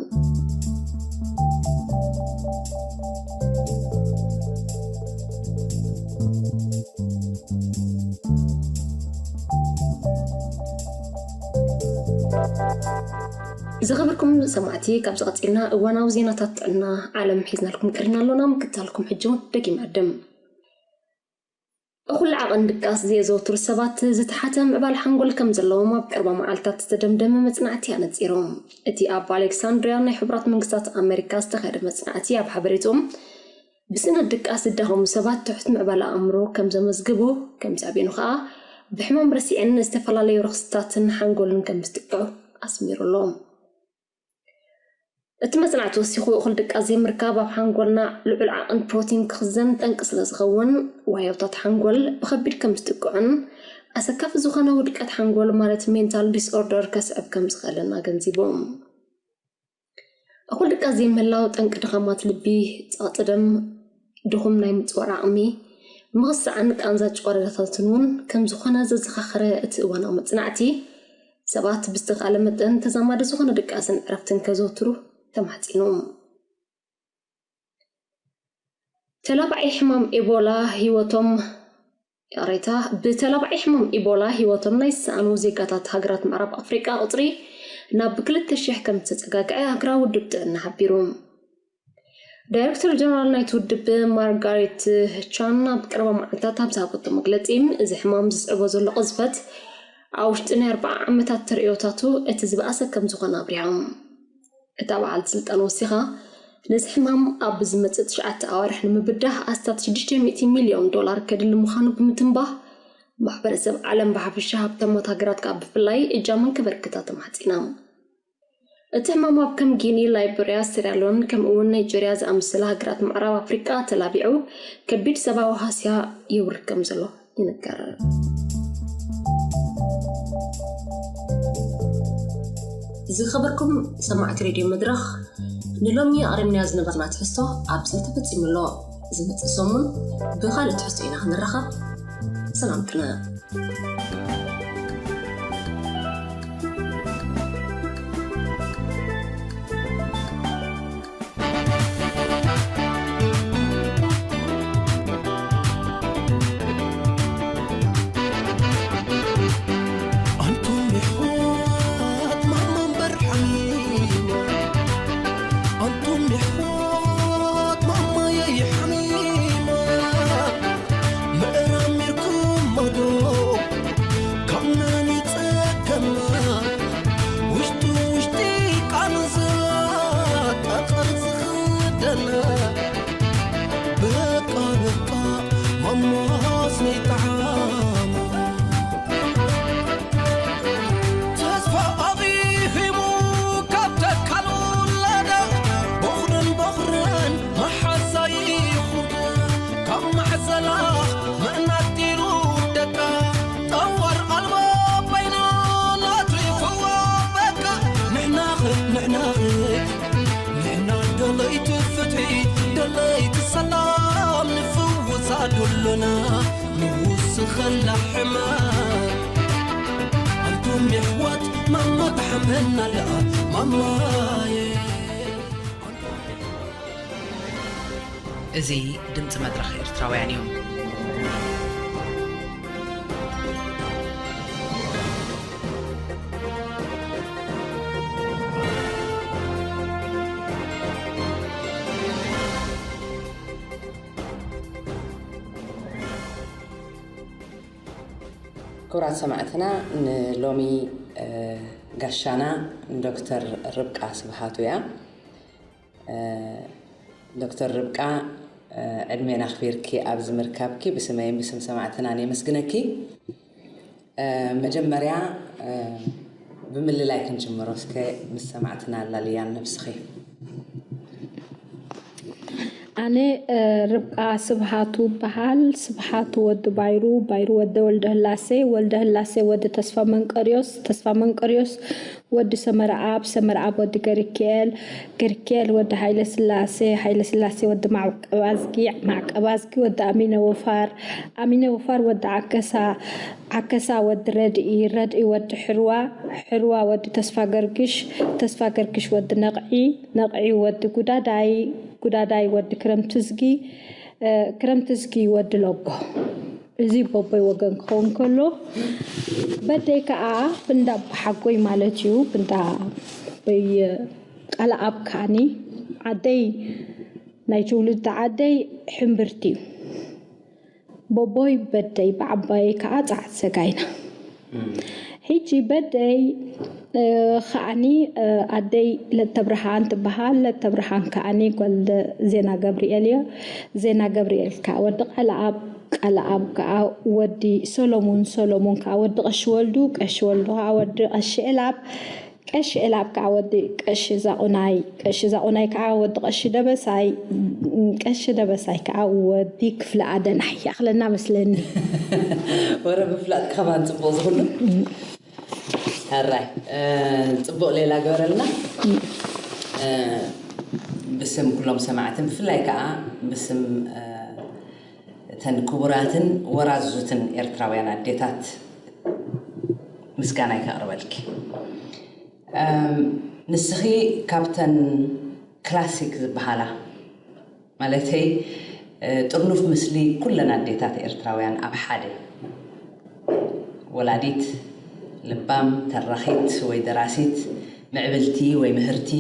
ዝኸበርኩም ሰማዕቲ፣ ካብ ዝቐጺልና እዋናዊ ዜናታት ጥዕና ዓለም ሒዝናልኩም ቀሪብና ኣሎና። ምክታልኩም ሕጂ እውን ደጊም ዕድም። እኹል ዓቐን ድቃስ ዘየዘውትሩ ሰባት ዝተሓተ ምዕባል ሓንጎል ከም ዘለዎም ኣብ ቀረባ መዓልታት ዝተደምደመ መጽናዕቲ ኣነጺሩ። እቲ ኣብ ኣሌክሳንድሪያ ናይ ሕቡራት መንግስታት ኣሜሪካ ዝተኻየደ መጽናዕቲ ኣብ ሓበሬትኡ፣ ብስእነት ድቃስ ዝዳኸሙ ሰባት ትሑት ምዕባለ ኣእምሮ ከም ዘመዝግቡ፣ ከም ሳዕቤኑ ከኣ ብሕማም ረሲዕን ዝተፈላለዩ ረኽስታትን ሓንጎልን ከም ዝጥቅዑ ኣስሚሩ ኣሎ። እቲ መጽናዕቲ ወሲኹ፣ እኹል ድቃስ ዘይምርካብ ኣብ ሓንጎልና ልዑል ዓቐን ፕሮቲን ክኽዘን ጠንቂ ስለ ዝኸውን፣ ዋህዮታት ሓንጎል ብኸቢድ ከም ዝጥቅዑን ኣሰካፊ ዝኾነ ውድቀት ሓንጎል ማለት ሜንታል ዲስኦርደር ከስዕብ ከም ዝኽእልን ኣገንዚቡ። እኹል ድቃስ ዘይምህላው ጠንቂ ድኻማት ልቢ፣ ጸቕጢ ደም፣ ድኹም ናይ ምጽዋር ዓቕሚ፣ ምኽሳዕን ቃንዛ ጭዋዳታትን እውን ከም ዝኾነ ዘዘኻኸረ እቲ እዋናዊ መጽናዕቲ፣ ሰባት ብዝተኻእለ መጠን ተዛማዲ ዝኾነ ድቃስን ዕረፍትን ከዘውትሩ ተማሕጺኑ። ተላባዒ ሕማም ኢቦላ ህይወቶም፣ ይቕሬታ፣ ብተላባዒ ሕማም ኢቦላ ህይወቶም ናይ ዝሰኣኑ ዜጋታት ሃገራት ምዕራብ ኣፍሪቃ ቁጽሪ ናብ ክልተ ሽሕ ከም ዝተጸጋግዐ ሃገራዊ ውድብ ጥዕና ሓቢሩ። ዳይሬክተር ጀነራል ናይቲ ውድብ ማርጋሬት ቻን ኣብ ቀረባ መዓልታት ኣብ ዝሃበቶ መግለጺ፣ እዚ ሕማም ዝስዕቦ ዘሎ ቅዝፈት ኣብ ውሽጢ ናይ ኣርብዓ ዓመታት ተርእዮታቱ እቲ ዝበኣሰ ከም ዝኾነ ኣብሪሃ። እታ በዓልቲ ስልጣን ወሲኻ፣ ነዚ ሕማም ኣብ ዝመጽእ ትሽዓተ ኣዋርሕ ንምብዳህ ኣስታት ሽዱሽተ ሚእቲ ሚልዮን ዶላር ከድሊ ምዃኑ ብምትንባህ፣ ማሕበረሰብ ዓለም ብሓፈሻ ሃብታማት ሃገራት ከኣ ብፍላይ እጃመን ከበርክታ ተማሕጺና። እቲ ሕማም ኣብ ከም ጊኒ፣ ላይበርያ፣ ሴራሊዮን ከምኡ እውን ናይጀርያ ዝኣመሰላ ሃገራት ምዕራብ ኣፍሪቃ ተላቢዑ ከቢድ ሰብኣዊ ሃስያ የውርድ ከም ዘሎ ይንገር። ዝኸበርኩም ሰማዕቲ ሬድዮ መድረኽ፣ ንሎሚ ኣቕሪብናዮ ዝነበርና ትሕዝቶ ኣብዚ ተፈጺሙ ኣሎ። ዝመጽእ ሰሙን ብኻልእ ትሕዝቶ ኢና ክንራኸብ። ሰላም ቅነ። ኣንቱም የሕዋት ማማ እምበር ሓሚማ፣ ኣንቱም የሕዋት ማማየይ ሓሚማ፣ ምእራም ኢልኩሞ ዶ ካብ መን ይጸገማ፣ ውሽጢ ውሽጢ ቃንዛ ጠቐር ዝኽደና፣ በቃ በቃ ማማስ ነይጠዓማ። ተስፋ ኣኺኺሙ ካብ ተካል ውላዳ፣ ቦኽርን ቦኽርን መሓዛ ይኹዳ፣ ካብ ማሕዘላ ምእናት ኢሉ ደቃ፣ ጠዋር ኣልቦ በይና ናትሪፍዎ በቃ። ንሕና ኸ፣ ንሕና ኸ፣ ንሕና ደለይቲ ፍትሒ፣ ደለይቲ ሰላም፣ ንፍውሳ ዶሎና፣ ንውስኸላ ሕማም። ኣንቱም የሕዋት፣ ማማ ትሓመና ኣለኣ፣ ማማየ። እዚ ድምፂ መድረኽ ኤርትራውያን እዩ። ክቡራት ሰማዕትና፣ ንሎሚ ጋሻና ዶክተር ርብቃ ስብሃቱ እያ። ዶክተር ርብቃ፣ ዕድሜን ኣኽቢርኪ ኣብዚ ምርካብኪ ብስመይን ብስም ሰማዕትናን የመስግነኪ። መጀመርያ ብምልላይ ክንጅምሮ እስከ፣ ምስ ሰማዕትና ኣላልያን ነብስኺ። ኣነ ርብቃ ስብሃቱ እበሃል። ስብሃቱ ወዲ ባይሩ፣ ባይሩ ወዲ ወልደህላሴ፣ ወልደህላሴ ወዲ ተስፋ መንቀርዮስ፣ ተስፋ መንቀርዮስ ወዲ ሰመረኣብ፣ ሰመረኣብ ወዲ ገርኪኤል፣ ገርኪኤል ወዲ ሃይለስላሴ፣ ሃይለስላሴ ወዲ ማዕቀባዝጊ፣ ማዕቀባዝጊ ወዲ ኣሚነ ወፋር፣ ኣሚነ ወፋር ወዲ ዓከሳ፣ ዓከሳ ወዲ ረድኢ፣ ረድኢ ወዲ ሕርዋ፣ ሕርዋ ወዲ ተስፋ ገርግሽ፣ ተስፋ ገርግሽ ወዲ ነቕዒ፣ ነቕዒ ወዲ ጉዳዳይ፣ ጉዳዳይ ወዲ ክረምትዝጊ፣ ክረምትዝጊ ወዲ ሎጎ። እዚ በቦይ ወገን ክኸውን ከሎ፣ በደይ ከዓ ብንዳ ኣቦሓጎይ ማለት እዩ። ብንዳ ኣቦይ ቃልኣብ ከዓኒ ዓደይ፣ ናይ ትውልዲ ዓደይ ሕምብርቲ እዩ። በቦይ በደይ ብዓባየይ ከዓ ጸዓት ሰጋይና። ሕጂ በደይ ከዓኒ ኣደይ ለተብርሃን ትበሃል። ለተብርሃን ከዓኒ ጓል ዜና ገብርኤል እዮ። ዜና ገብርኤል ከዓ ወዲ ቃልኣብ፣ ቃልኣብ ከዓ ወዲ ሰሎሙን፣ ሰሎሙን ከዓ ወዲ ቀሺ ወልዱ፣ ቀሺ ወልዱ ከዓ ወዲ ቀሺ ኤላብ፣ ቀሺ ኤላብ ከዓ ወዲ ቀሺ ዛቑናይ፣ ቀሺ ዛቑናይ ከዓ ወዲ ቀሺ ደበሳይ፣ ቀሺ ደበሳይ ከዓ ወዲ ክፍለ ኣደናይ። ይኣኽለና መስለኒ። ወረ ምፍላጥ ከማን ጽቡቕ ዝኹሉ። ሕራይ፣ ጽቡቕ ሌላ ገበረልና። ብስም ኩሎም ሰማዕትን ብፍላይ ከዓ ብስም እተን ክቡራትን ወራዙትን ኤርትራውያን ኣዴታት ምስጋናይ ከቕርበልኪ። ንስኺ ካብተን ክላሲክ ዝበሃላ፣ ማለተይ ጥርኑፍ ምስሊ ኩለን ኣዴታት ኤርትራውያን ኣብ ሓደ፣ ወላዲት፣ ልባም፣ ተራኺት ወይ ደራሲት፣ ምዕብልቲ ወይ ምህርቲ።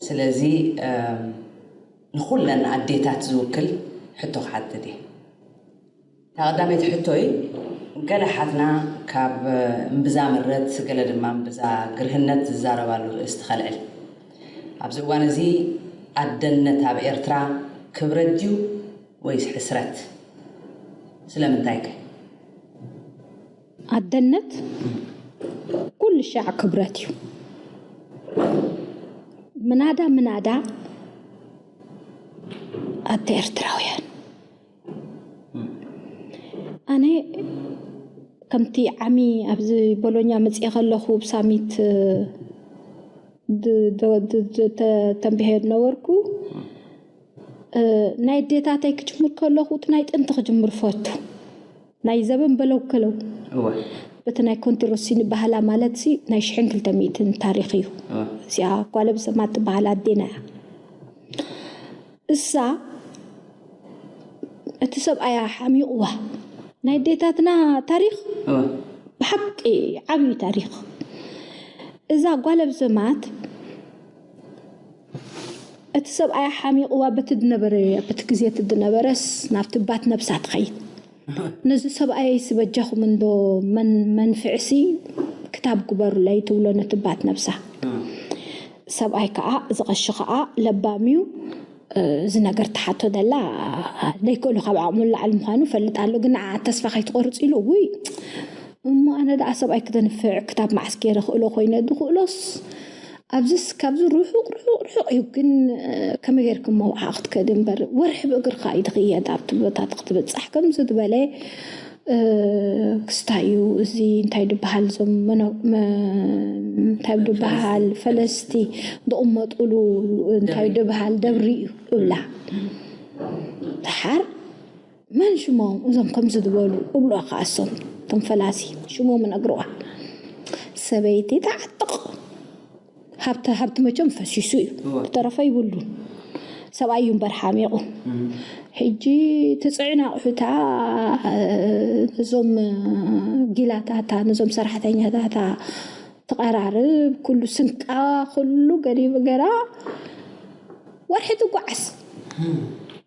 ስለዚ ንኹለን ኣዴታት ዝውክል ሕቶ ክሓትት እየ። እታ ቀዳመይቲ ሕቶይ፣ ገለ ሓትና ካብ እምብዛ ምረት፣ ገለ ድማ እምብዛ ግርህነት ዝዛረባሉ ርእስቲ ከልዕል። ኣብዚ እዋን እዚ ኣደነት ኣብ ኤርትራ ክብረት ድዩ ወይስ ሕስረት? ስለምንታይ ከ? ኣደነት ኩሉ ሻዕ ክብረት እዩ። ምናዳ ምናዳ ኣቲ ኤርትራውያን፣ ኣነ ከምቲ ዓሚ ኣብዚ ቦሎኛ መፅየ ከለኹ ብሳሚት ተንቢሐ ነበርኩ። ናይ ኣዴታተይ ክጅምር ከለኹ እቲ ናይ ጥንቲ ክጅምር ፈቱ። ናይ ዘበን በለው ከለው እወ በቲ ናይ ኮንትሮሲ ንባህላ ማለት ሲ ናይ ሽሕን ክልተ ሚእትን ታሪኽ እዩ። እወ እዚኣ ጓለብሰማት ትበሃል ኣዴና እያ። እሳ እቲ ሰብኣያ ሓሚቑዋ ናይ ኣዴታትና ታሪኽ እወ ብሓቂ ዓብዪ ታሪኽ። እዛ ጓለብሰማት እቲ ሰብኣያ ሓሚቑዋ በቲ ድነበረ በቲ ግዜ እቲ ድነበረስ ናብቲ ባት ነብሳ ትኸይድ። ነዚ ሰብኣየይሲ በጃኹም እንዶ መን መንፍዕሲ ክታብ ግበሩለይ ትብሎ ነቲ ባት ነብሳ። ሰብኣይ ከዓ እዚ ቀሺ ከዓ ለባም እዩ። እዚ ነገር ትሓቶ ደላ ደይክእሉ ካብ ዓቕሙ ንላዕሊ ምዃኑ ፈልጥ ኣሎ። ግን ንዓ ተስፋ ከይትቆርፅ ኢሉ ውይ እሞ ኣነ ደኣ ሰብኣይ ክተንፍዕ ክታብ መዓስ ገይረ ክእሎ ኮይነ ድክእሎስ ኣብዚስ ካብዚ ርሑቕ ርሑቕ ርሑቕ እዩ። ግን ከመይ ጌርክሞ ብሓ ክትከዲ እምበር ወርሒ ብእግርካ እዩ ትኽየድ ኣብቲ ቦታት ክትብፃሕ ከምዚ ዝበለ ክስታይ እዩ። እዚ እንታይ ድበሃል እዞም እንታይ ድበሃል ፈለስቲ ዝቕመጡሉ እንታይ ድበሃል ደብሪ እዩ እብላ። ደሓር መን ሽሞም እዞም ከምዚ ዝበሉ እብሎ ከኣሶም እቶም ፈላሲ ሽሞም እነግርዋ። ሰበይቲ ተዓጥቕ ሃብቲ ሃብቲ መቸም ፈሲሱ እዩ። ዝተረፈ ይብሉን። ሰብኣይ እዩ እምበር ሓሚቑ። ሕጂ ትፅዕን ኣቑሑታ ነዞም ጊላታታ ነዞም ሰራሕተኛታታ ትቐራርብ ኩሉ ስንቃ ኩሉ ገዲቡ ገራ ወርሒ ትጓዓዝ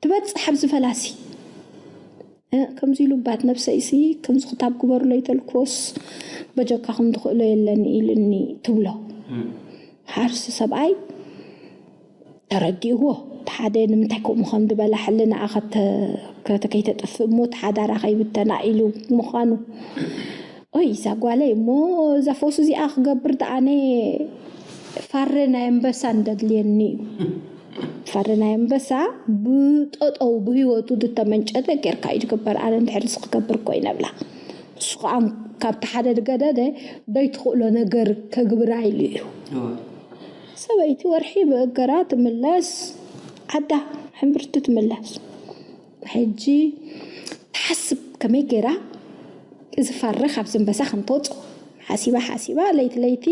ትበፅሕ ኣብዚ ፈላሲ። ከምዚ ኢሉ ባት ነብሰይሲ ከምዚ ክታብ ግበሩለይ ተልክዎስ በጀካኹም ዝኽእሎ የለን ኢሉኒ ትብሎ። ሓርሲ ሰብኣይ ተረዲእዎ እቲ ሓደ ንምንታይ ከምኡ ከም ዝበላ ሕልናኣ ከይተጥፍእ እሞ እቲ ሓዳራ ከይብተና ኢሉ ምዃኑ። ኦይ እዛ ጓለይ እሞ እዛ ፈውሲ እዚኣ ክገብር ደኣነ ፋረ ናይ ኣንበሳ እንደድልየኒ እዩ። ፋረ ናይ ኣንበሳ ብጠጠው ብህይወቱ ዝተመንጨተ ጌርካ እዩ ዝግበር። ኣነ እንድሕር እዚ ክገብር ኮይነ ብላ እሱ ከዓ ካብቲ ሓደ ዝገደደ ዘይትኽእሎ ነገር ከግብራ ኢሉ እዩ። ሰበይቲ ወርሒ ብእገራ ትምለስ ዓዳ ሕምብርቲ ትምለስ። ሕጂ ትሓስብ ከመይ ገይራ እዚ ፋረ ካብ ዘንበሳ ከምተውፅኦ ሓሲባ ሓሲባ ለይቲ ለይቲ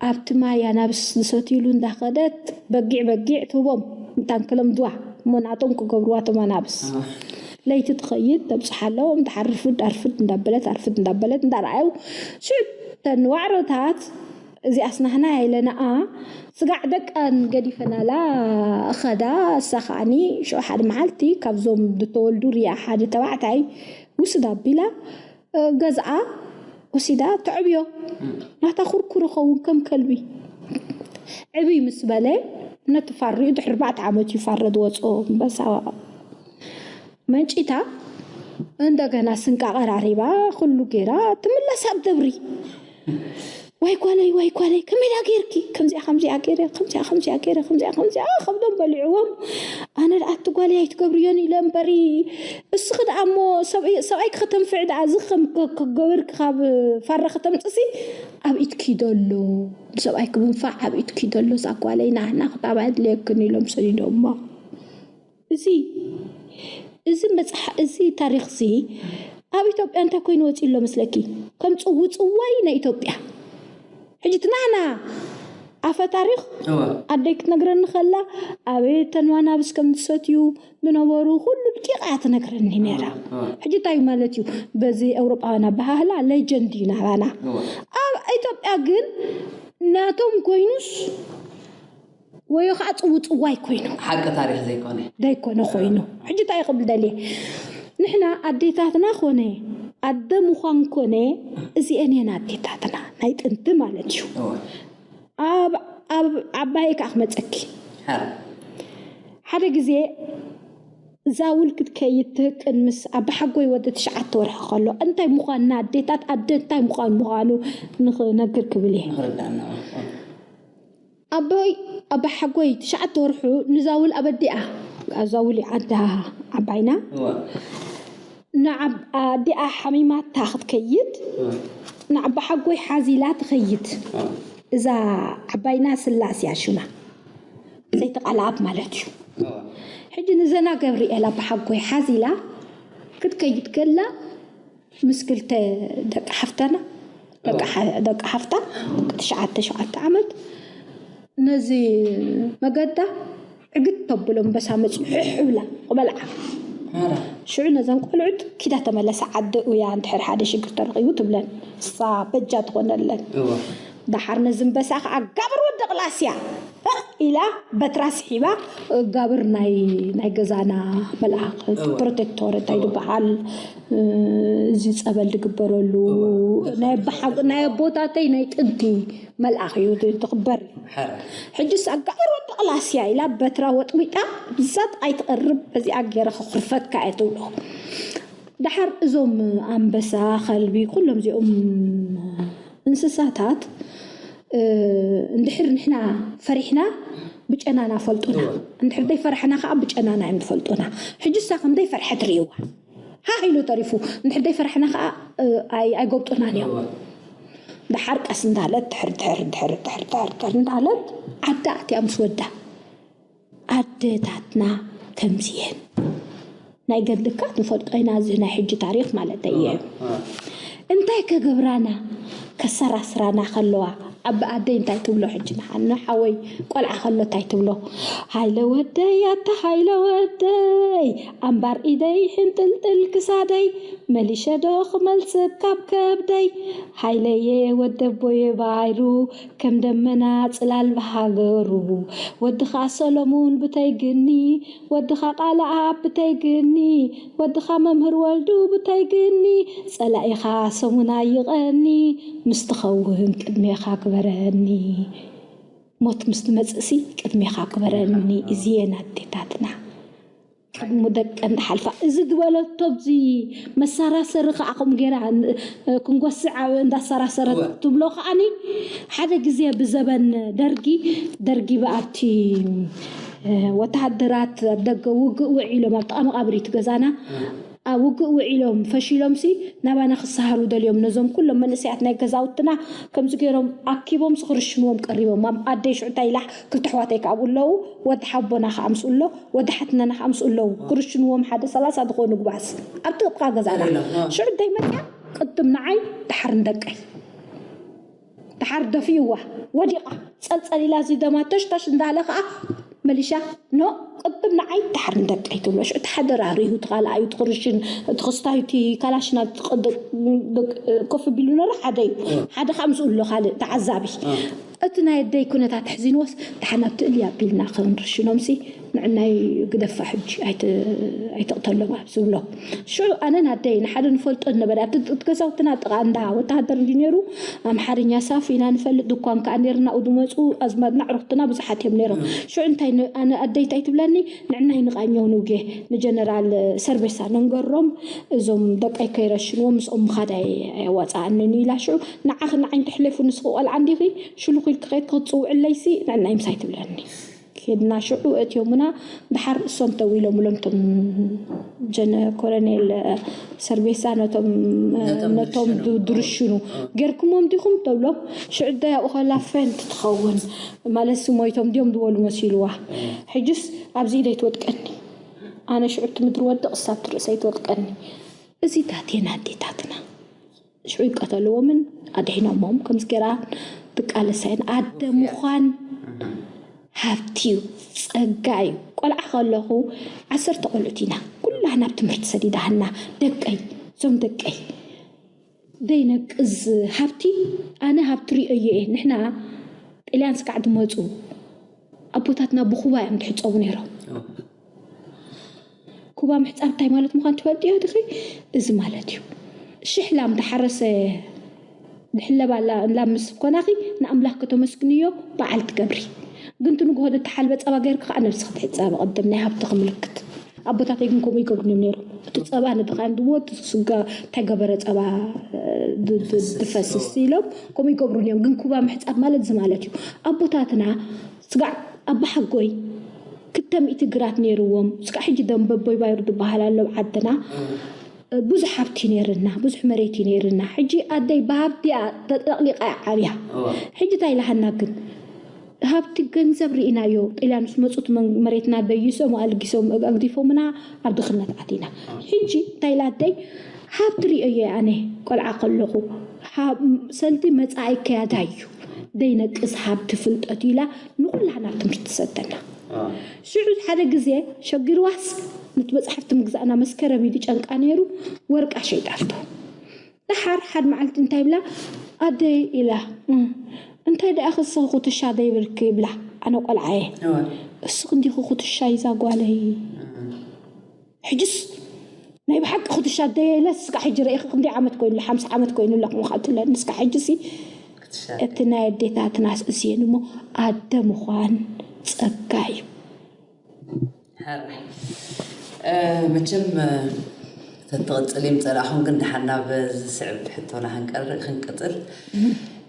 ኣብቲ ማይ ኣናብስ ዝሰትይሉ እንዳኸደት በጊዕ በጊዕ ትህቦም ምታን ክለምድዋ እሞ ናቶም ክገብርዋ እቶም ኣናብስ። ለይቲ ትኸይድ ተብፅሓሎም ትሓርፍድ ኣርፍድ እንዳበለት ኣርፍድ እንዳበለት እንዳረኣዩ ሽዑ ተን ዋዕሮታት እዚኣስ ናህና ኢለናኣ ስጋዕ ደቀን ገዲፈናላ እኸዳ። እሳ ከዓኒ ሽዑ ሓደ መዓልቲ ካብዞም ዝተወልዱ ርያ ሓደ ተባዕታይ ውስድ ኣቢላ ገዝኣ ወሲዳ ተዕብዮ። ናታ ኩርኩር ኸውን ከም ከልቢ ዕብይ ምስ በለ ነቲ ፋሪኡ ድሕሪ ኣርባዕተ ዓመት እዩ ፋረ ዝወፅኦ በሳ መንጪታ እንደገና ስንቃ ቀራሪባ ኩሉ ገይራ ትምለስ ኣብ ደብሪ። ዋይ ጓለይ ዋይ ጓለይ ከመይ ዳ ገይርኪ ከምዚኣ ከምዚኣ ገይረ ከምዚኣ ከምዚኣ ገይረ ከምዚኣ ከምዚኣ ከብዶም በሊዕዎም። ኣነ ደኣ እቲ ጓለይ ኣይትገብርዮን ኢለ እምበሪ እስኺ ደኣ እሞ ሰብኣይኪ ከተንፍዒ ደኣ እዚ ክገብርኪ ካብ ፋራ ከተምፅሲ ኣብ ኢድኪ ደሎ ንሰብኣይኪ ምንፋዕ ኣብ ኢድኪ ደሎ እዛ ጓለይ ናህና ክታብ ኣድልየክን ኢሎም ሰዲዶማ። እዚ እዚ መፅሓ እዚ ታሪክ እዚ ኣብ ኢትዮጵያ እንታይ ኮይኑ ወፂኡ ኣሎ መስለኪ? ከም ፅውፅዋይ ናይ ኢትዮጵያ ሕጂ እቲ ናህና ኣፈ ታሪክ ኣደይ ክትነግረኒ ከላ ኣበይ ተንዋናብስ ከም ዝሰትዩ ዝነበሩ ኩሉ ድቂቃ ትነግረኒ ነራ። ሕጂ እንታይ ማለት እዩ በዚ ኤውሮጳውያን ኣበሃህላ ሌጀንድ እዩ ናባና። ኣብ ኢትዮጵያ ግን ናቶም ኮይኑስ ወዮ ከዓ ፅውፅዋይ ኮይኑ ሓቂ ታሪክ ዘይኮነ ዘይኮነ ኮይኑ ሕጂ እንታይ ክብል ደልየ ንሕና ኣዴታትና ኮነ ኣደ ምዃን ኮነ እዚአን እየን ኣዴታትና ናይ ጥንቲ ማለት እዩ። ኣብ ኣብ ዓባየ ከዓ ክመፀኪ ሓደ ግዜ ዛውል ክትከይድ ትህቅን ምስ ኣባሓጎይ ወዲ ትሽዓተ ወርሒ ከሎ እንታይ ምዃንና ኣዴታት ኣደ እንታይ ምዃን ምዃኑ ንክነግር ክብል እየ። ኣቦይ ኣባሓጎይ ትሽዓተ ወርሑ ንዛውል ኣብ ኣዲኣ ዛውል ዓዳ ዓባይና ንኣዲኣ ሓሚማታ ክትከይድ ንኣባሓጎይ ሓዚላ ትኸይድ። እዛ ዓባይና ስላስ እያ ሽማ ዘይተቃልኣብ ማለት እዩ። ሕጂ ንዘና ገብርኤል ኣባሓጎይ ሓዚላ ክትከይድ ከላ ምስ ክልተ ደቂ ሓፍተና፣ ደቂ ሓ-፣ ደቂ ሓፍታ፣ ደቂ ትሽዓተ፣ ሸውዓተ ዓመት፣ ነዚ መገዳ ዕግት ተብሎ፣ ኣንበሳ መጺኡ ሕሕ ብላ ክበልዓ። ሽዑ ነዘን ቆልዑት ኪዳ ተመለሳ፣ ዓዲ እያ፣ እንድሕር ሓደ ሽግር ተረኺቡ ትብለን፣ እሳ በጃ ትኾነለን። ደሓር ነዚ ኣንበሳ ከዓ ጋብር ወዲ ቅላስያ ኢላ በትራ ስሒባ፣ ጋብር ናይ፣ ናይ ገዛና መልኣኽ፣ ፕሮቴክቶር እንታይ ዝበሃል፣ እዚ ጸበል ዝግበረሉ፣ ናይ ኣቦሓ-፣ ናይ ኣቦታተይ ናይ ጥንቲ መልኣኽ እዩ ዝኽበር። ሕጅስ ኣጋብር ወዲ ቅላስያ ኢላ በትራ ወጥዊጣ፣ ብዛት ኣይትቐርብ፣ በዚኣ ገይረ ከኹርፈካ እየ ትብሎ። ደሓር እዞም ኣንበሳ፣ ከልቢ፣ ኩሎም እዚኦም እንስሳታት፣ እ፣ እንድሕር ንሕና ፈሪሕና ብጨናና ፈልጡና። እንድሕር ዘይፈራሕና ከዓ ብጨናና እዮም ዝፈልጡና። ሕጂ እሳ ከም ዘይፈርሐት ርእይዋ። ሃህ ኢሉ ተሪፉ። እንድሕር ዘይፈራሕና ከዓ፣ እ፣ ኣይ-፣ ኣይጎብጡናን እዮም። ደሓር ቀስ እንዳለት ድሕር፣ ድሕር፣ ድሕር፣ ድሕር፣ ድሕር፣ ድሕር እንዳለት ዓዲ ኣትያ ምስ ወዳ። ኣደታትና ከምዚ እየን። ናይ ገድልካ ንፈልጦ ኢና፣ እዚ ናይ ሕጂ ታሪኽ ማለተይ እየ። እንታይ ከገብራና፣ ከሰራስራና ከለዋ፣ ዓቢ ኣደይ እንታይ ትብሎ ሕጂ ንሓ-፣ ንሓወይ ቆልዓ ከሎ እንታይ ትብሎ? "ሃይለ ወደይ፣ ኣታ ሃይለ ወደይ፣ ኣምባር ኢደይ፣ ሕንጥልጥል ክሳደይ፣ መሊሸ ዶ ክመልሰካ ኣብ ከብደይ? ሃይለየ ወደቦየ ባይሩ፣ ከም ደመና ጽላል ብሃገሩ፣ ወድኻ ሰሎሙን ብተይ ግኒ፣ ወድኻ ቃልኣብ ብተይ ግኒ፣ ወድኻ መምህር ወልዱ ብተይ ግኒ፣ ጸላኢኻ ሰሙን ኣይቐኒ፣ ምስ ትኸውን ቅድሜኻ ግበረኒ። ሞት ምስ ትመጽእሲ ቅድሜኻ ግበረኒ፣ እዚየን ኣዴታትና። ቅድሚ ደቀን ዝሓልፋ። እዚ ዝበለቶ ኣብዚ መሰራሰሪ ከዓ ከምኡ ገይራ ን-፣ ክንጎስዕ ኣብ እንዳሰራሰረት ትብሎ ከዓኒ፣ ሓደ ግዜ ብዘበን ደርጊ፣ ደርጊ ብኣቲ፣ እ፣ ወተሃደራት ኣብ ደገ ውግእ ውዒሎም ኣብ ጥቓ መቓብር እቲ ገዛና፣ ኣብ ውግእ ውዒሎም ፈሺሎምሲ ናባና ክሰሃሩ ደልዮም ነዞም ኩሎም መንእሰያት ናይ ገዛውትና ከምዚ ገይሮም ኣኪቦምሲ ክርሽንዎም ቀሪቦም። ኣብ ኣደይ ሽዑ እንታይ ኢላ፣ ክልተ ኣሕዋተይ ከኣ ኣብኡ ኣለዉ፣ ወዲ ሓቦና ከኣ ምስኡ ኣሎ፣ ወዲ ሓትነና ከኣ ምስኡ ኣለዉ። ክርሽንዎም ሓደ ሰላሳ ዝኾኑ ጉባዝ ኣብቲ ጥቓ ገዛና። ሽዑ እንታይ መጽያ? ቅድም ንዓይ፣ ደሓር ንደቀይ። ደሓር ደፊእዋ፣ ወዲቓ፣ ጸልጸል ኢላ፣ እዚ ደማ ተሽታሽ እንዳለ ከኣ መሊሻ፣ ኖ፣ ቅድም ንዓይ፣ ደሓር ንደቀይ ትብሎ። ሽዑ እቲ ሓደራ ርእዩ፣ እቲ ካልኣዩ፣ እቲ ክርሽን፣ እቲ ክስታዩ፣ እቲ ካላሽና፣ እቲ ቅ-፣ ድ-፣ ድ-፣ ኮፍ ቢሉ ነሩ ሓደ እዩ። ሓደ ከኣ ምስኡ ኣሎ ካልእ ተዓዛቢ። እቲ ናይ ኣደይ ኩነታት ኣሕዚንዎስ፣ ደሓን ኣብቲ እልያ ኣቢልና ክንርሽኖምሲ፣ ንዕናይ ግደፋ ሕጂ፣ ኣይት-፣ ኣይተቕተሎም ኣብ ዝብሎ። ሽዑ ኣነን ኣደይ ንሓደ ንፈልጦ ነበረ። ኣብቲ፣ እቲ ገዛውትና ጥቓ እንዳ ወተሃደር እንዲ ነይሩ፣ ኣምሓርኛ ሳፍ ኢና ንፈልጥ፣ ድኳን ከኣ ነይርና፣ ኣብኡ ዝመጹ ኣዝማድና ኣዕሩኽትና ብዙሓት እዮም ነይሮም። ሽዑ እንታይ ን-፣ ኣነ ኣደይ እንታይ ትብለኒ፣ ንዕናይ ንቃኘው ንውጌ፣ ንጀነራል ሰርቤሳ ነንገሮም፣ እዞም ደቀይ ከይረሽንዎም ምስኦም ምኻድ ኣይ-፣ ኣየዋጽኣንን እዩ ኢላ። ሽዑ ንዓኺ ንዓይ እንተሕሊፉ ንስኺ ቆልዓ እንዲኺ፣ ሽሉኽ ኢልኪ ከይድኪ ክትጽውዕለይሲ ንዕናይ ምሳይ ትብለኒ። ኬድና ሽዑ እትዮምና፣ ደሓር እሶም ተዊሎምሎም እቶም ጀነ-፣ ኮሎኔል ሰርቤሳ ነቶም፣ ነቶም ነቶም ድርሽኑ። ዱ-፣ ድርሽኑ። ጌርኩሞም ዲኹም ተብሎም፣ ሽዑ ኣደይ ኣብኡ ከላ ፈንት ትኸውን። ማለትሲ ሞይቶም ድዮም ዝበሉ መሲልዋ። ሕጅስ ኣብዚ ኢደይ ትወድቀኒ። ኣነ ሽዑ እቲ ምድሪ ወድቕ፣ እሳ ኣብቲ ርእሰይ ትወድቀኒ። እዚታት እየን ኣዴታትና። ሽዑ ይቀተልዎምን ኣድሒኖሞም ከምዚ ገይራ ትቃለሳ እየን። ኣደ ምዃን ሃብቲ እዩ፣ ጸጋ እዩ። ቆልዓ ከለኹ ዓሰርተ ቆልዑት ኢና። ኩላህና ኣብ ትምህርቲ ሰዲዳህና። ደቀይ፣ እዞም ደቀይ። ዘይነቅዝ ሃብቲ፣ ኣነ ሃብቲ ርእየዮ እየ። ንሕና ጥልያን ስጋዕ ዝመጹ ኣቦታትና ብኩባ እዮም ዝሕጸቡ ነይሮም። ኩባ ምሕጻብ እንታይ ማለት ምዃኑ ትፈልጥዮ ዲኺ? እዚ ማለት እዩ። ሽሕ ላም ዝሓረሰ ዝሕለባ ላ-፣ ላም ምስ ኮናኺ ንኣምላኽ ከተመስግንዮ በዓል ትገብሪ። ግን እቲ ንግሆ ዝተሓልበ ጸባ ገይርኪ ከኣ ነብስኺ ትሕጸቢ። ቅድም ናይ ሃብትኺ ምልክት። ኣቦታተይ ግን ከምኡ ይገብሩን እዮም ነይሮም። እቲ ጸባ ንድኻ እንድዎ፣ እቲ ስጋ እንታይ ገበረ ጸባ ድ-፣ ድ-፣ ድፈስስ ኢሎም ከምኡ ይገብሩን እዮም። ግን ኩባ ምሕጻብ ማለት እዚ ማለት እዩ። ኣቦታትና ስጋዕ ኣባሓጎይ ክልተ ሚእቲ ግራት ነይርዎም። ስጋዕ ሕጂ ደንበቦይ ባይሩ ዝበሃል ኣሎ ኣብ ዓድና። ብዙሕ ሃብቲ ነይርና፣ ብዙሕ መሬት እዩ ነይርና። ሕጂ ኣደይ ብሃብቲ እያ ተጠቕሊቓ እያ ዓብያ። ሕጂ እንታይ ኢላሃና ግን? ሃብቲ ገንዘብ ርኢናዮ። ጥልያን ምስ መፁ እቲ መን- መሬትና ደይሶም ኣልጊሶም ኣግዲፎምና ኣብ ድኽነት ኣቲና። ሕጂ እንታይ ኢላ ኣደይ፣ ሃብቲ ርእዮ ኣነ ቆልዓ ከለኹ፣ ሃብ- ሰልዲ መፃኢ ከያዳ እዩ፣ ደይነቅስ ሃብቲ ፍልጠት ኢላ ንኩላህና ትምህርቲ ትሰደና። ሽዑ ሓደ ግዜ ሸጊርዋስ ነቲ መፅሓፍቲ ምግዛእና መስከረም ኢሉ ጨንቃ ነይሩ፣ ወርቃ ሸይጣቶ። ደሓር ሓድ መዓልቲ እንታይ ብላ፣ ኣደይ ኢላ፣ "እም፣ እንታይ ደኣ ክስኺ ኩትሻ ዘይብልኪ?" ይብላ። ኣነ ቆልዓ እየ። እዋ። "እስኺ እንዲኺ ኩትሻ ይዛ ጓለይ?" ሕጅስ ናይ ብሓቂ ኩትሻ ኣደይ ኢለ፣ እስካ ሕጂ ርኢኺ ክንደይ ዓመት ኮይኑ፣ ሓምሳ ዓመት ኮይኑ ኣለኹ ምኻትለን። እስካ ሕጂ ሲ ክትሻ እቲ ናይ ኣዴታትና ስእስየን እሞ ኣደ ምዃን ጸጋ እዩ። ሕራይ። እ፣ መቸም፣ እ፣ ተትቕጽሊ ምጸላእኹም፣ ግን ደሓን ናብ ዝስዕብ ሕቶና ክንቀር- ክንቅጽል።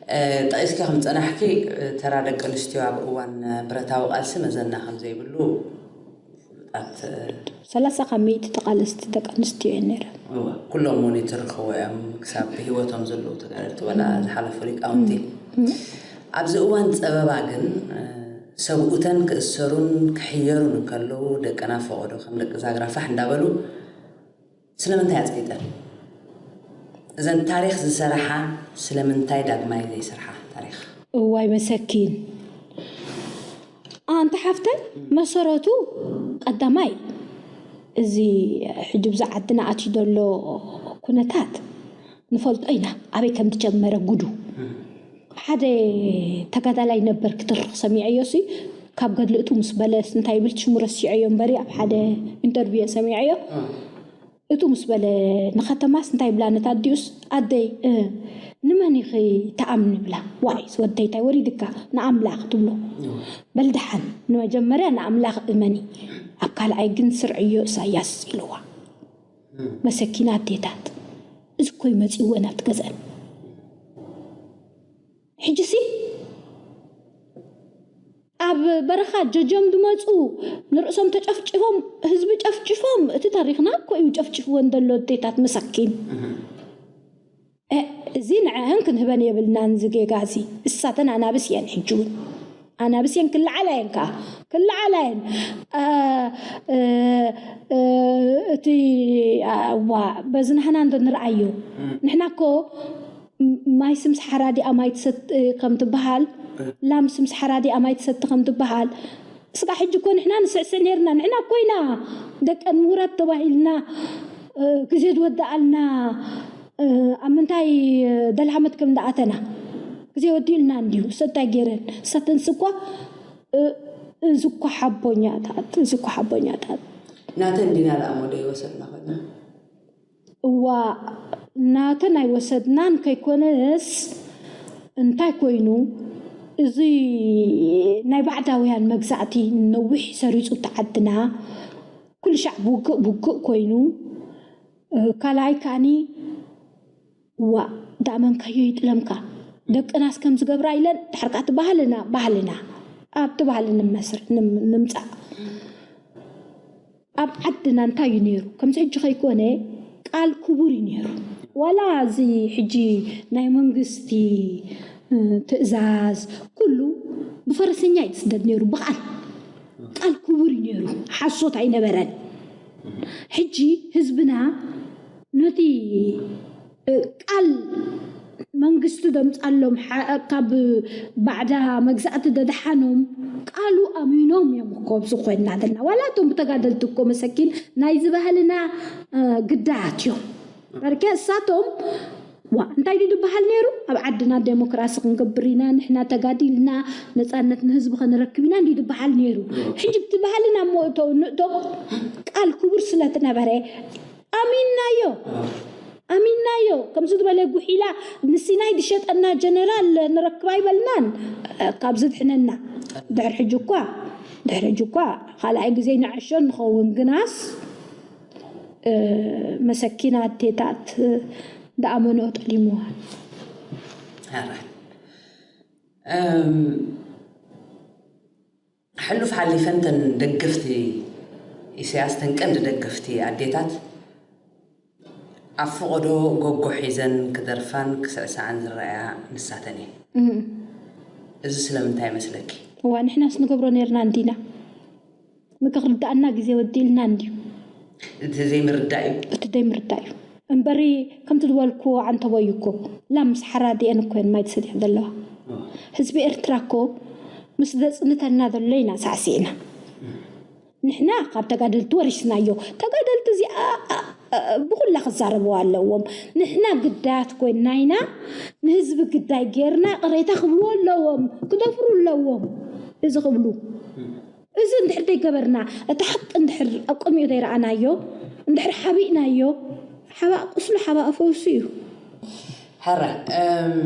እ፣ ጠቒስኪ ከም ጸናሕኪ፣ እ፣ ተራ ደቂ ኣንስትዮ ኣብ እዋን ብረታዊ ቃልሲ መዘና ከም ዘይብሉ ፍሉጣት፣ እ፣ ሰላሳ ካብ ሚእቲ ተቓለስቲ ደቂ ኣንስትዮ እየን ነይረን። እወ፣ ኩሎም እውን ይትርኽዎ እዮም፣ ክሳብ ብህይወቶም ዘለዉ ተጋደልቲ፣ ዋላ ዝሓለፉ ሊቃውንቲ። ኣብዚ እዋን ጸበባ ግን፣ እ፣ ሰብኡተን ክእሰሩን ክሕየሩን እንከለዉ፣ ደቅና ፈቐዶ ከም ደቂ ዛግራ ፋሕ እንዳበሉ ስለምንታይ ኣጽቂጠን? እዘን ታሪኽ ዝሰርሓ ስለምንታይ ዳግማይ ዘይሰርሓ ታሪኽ? እዋይ መሰኪን። ኣንቲ ሓፍተይ፣ መሰረቱ ቀዳማይ፣ እዚ ሕጂ ብዛ ዓድና ኣትዩ ዘሎ ኩነታት ንፈልጦ ኢና፣ ኣበይ ከም ዝጀመረ ጉዱ። ሓደ ተጋዳላይ ነበር ክትርኽ ሰሚዐዮ ሲ፣ ካብ ገድሊ እቱ ምስ በለስ እንታይ ይብል ሽሙ ረሲዐዮ እምበሪ፣ ኣብ ሓደ ኢንተርቪው ሰሚዐዮ። እቱ ምስ በለ ንኸተማስ እንታይ ይብላ ነታ ኣዲኡስ፣ "ኣደይ፣ እ፣ ንመን ኢኺ ተኣምኒ?" ይብላ። "ዋይ፣ ወደይ እንታይ ወሪድካ? ንኣምላኽ" ትብሎ። "በል ደሓን፣ ንመጀመርያ ንኣምላኽ እመኒ፣ ኣብ ካልኣይ ግን ስርዕዮ እሳያስ" ኢልዋ። መሰኪና ኣዴታት፣ እዚ እኮ እዩ መጺእወን ናብቲ ገዝአን። ሕጂሲ ኣብ በረኻ ጀጀም ድመጹ፣ ንርእሶም ተጨፍጭፎም፣ ህዝቢ ጨፍጭፎም፣ እቲ ታሪኽና እኮ እዩ ጨፍጭፍወን ዘሎ ኣዴታት መሳኪን። እ፣ እዚ ንዐአን ክንህበን የብልናን እዚ ጌጋ እዚ። እሳተን ኣናብስ እየን ሕጂ እውን። ኣናብስ እየን ክለዓላ እየን ከኣ። ክለዓላ እየን። እ፣ እ፣ እ፣ እቲ፣ ዋ፣ በዚ ናህና እንዶ ንርኣዮ። ንሕና እኮ ም- ማይ ስምስ ሓራዲኣ ማይ ትሰት ከም ትበሃል፣ ላም ስምስ ሓራዲኣ ማይ ትሰቲ ከም ትበሃል። እስካ ሕጂ እኮ ንሕና ንስዕስዕ ነርና። ንሕና እኮ ኢና ደቀን ምሁራት ተባሂልና፣ እ፣ ግዜ ዝወደኣልና፣ እ፣ ኣብ ምንታይ ደልሃመት ከም እንዳኣተና ግዜ ወዲእልና እንዲዩ። ሰታይ ገይረን ሰተንስ እኳ፣ እ፣ እዚ እኳ ሓቦኛታት፣ እዚ እኳ ሓቦኛታት። ናተን ዲና ደኣ ሞዶ ይወሰድና ኮይና? እዋ፣ ናተን ኣይወሰድናን ከይኮነስ፣ እንታይ ኮይኑ፣ እዚ ናይ ባዕዳውያን መግዛእቲ ነዊሕ ሰሪጹ ተዓድና፣ ኩሉ ሻዕ ብውግእ ብውግእ ኮይኑ፣ እ፣ ካልኣይ ከኣኒ፣ እዋ፣ ዳእመንካዮ ይጥለምካ። ደቅናስ ከም ዝገብራ ኢለን፣ ድሕር ከኣ እቲ ባህልና፣ ባህልና፣ ኣብቲ ባህሊ ንመስር-፣ ንም-፣ ንምጻእ። ኣብ ዓድና እንታይ እዩ ነይሩ? ከምዚ ሕጂ ከይኮነ ቃል ክቡር እዩ ነይሩ። ዋላ እዚ ሕጂ ናይ መንግስቲ፣ እ፣ ትእዛዝ ኩሉ ብፈረሰኛ እዩ ዝስደድ ነይሩ፣ ብቃል። ቃል ክቡር እዩ ነይሩ፣ ሓሶት ኣይነበረን። ሕጂ ህዝብና ነቲ፣ እ፣ ቃል መንግስቲ ደምጻሎም፣ ሓ-፣ ካብ ባዕዳ መግዛእቲ ደድሓኖም ቃሉ ኣሚኖም እዮም እኮ ኣብዚ ኮይንና ዘለና። ዋላ እቶም ብተጋደልቲ እኮ መሰኪን ናይዚ ባህልና፣ እ፣ ግዳያት እዮም። በርኬ እሳቶም፣ ዋ፣ እንታይ ድዩ ዝበሃል ነይሩ? ኣብ ዓድና ዴሞክራሲ ክንገብር ኢና፣ ንሕና ተጋዲልና ነጻነት ንህዝቢ ከንረክብ ኢና እንዲዩ ዝበሃል ነይሩ። ሕጂ ብቲ ባህልና እሞ እቶ ንእቶ ቃል ክቡር ስለ ትነበረ ኣሚንናዮ። ኣሚንናዮ። ከምዚ ዝበለ ጉሒላ ንሲናይ ዝሸጠና ጀነራል ንረክብ ኣይበልናን። ካብ ዝድሕነና። ድሕሪ ሕጂ እኳ፣ ድሕሪ ሕጂ እኳ ካልኣይ ግዜ ንዓሾ ንኸውን፣ ግናስ፣ እ፣ መሰኪና ኣዴታት፣ እ፣ ደኣ መኖ ጠሊምዋ። ሕራይ። እም፣ ሕሉፍ ሓሊፈን ተን ደገፍቲ ኢሳያስ፣ ተን ቀንዲ ደገፍቲ ኣዴታት፣ ኣብ ፈቐዶ ጎጎ ሒዘን ክደርፋን ክስዕስዓን ዝረኣያ ንሳተን እየን። እም። እዚ ስለምንታይ ይመስለኪ? እዋ ንሕናስ ንገብሮ ነርና እንዲና። ንክርዳእና ግዜ ወዲልና እንዲዩ። እቲ ዘይምርዳእ እዩ። እቲ ዘይምርዳእ እዩ እምበሪ። ከምቲ ዝበልኩ ዓንተቦይ እኮ ላም ምስ ሓራዲአን እኮ እየን ማይ ትሰትያ ዘለዋ። ህዝቢ ኤርትራ እኮ ምስ ዘፅንተና ዘሎ ኢና ሳዕሲዕና። ንሕና ካብ ተጋደልቲ ወሪስናዮ። ተጋደልቲ እዚኣ ብኩላ ክዛረብዋ ኣለዎም። ንሕና ግዳያት ኮይንና ኢና ንህዝቢ ግዳይ ጌርና ቅሬታ ክብልዎ ኣለዎም፣ ክደፍሩ ኣለዎም። እዚ ክብሉ እዚ እንድሕር ዘይገበርና፣ እቲ ሓቂ እንድሕር ኣብ ቅድሚኡ ዘይረኣናዮ፣ እንድሕር ሓቢእናዮ፣ ሓባእ ቁስሉ ሓባእ ፈውሱ እዩ። ሕራይ እም፣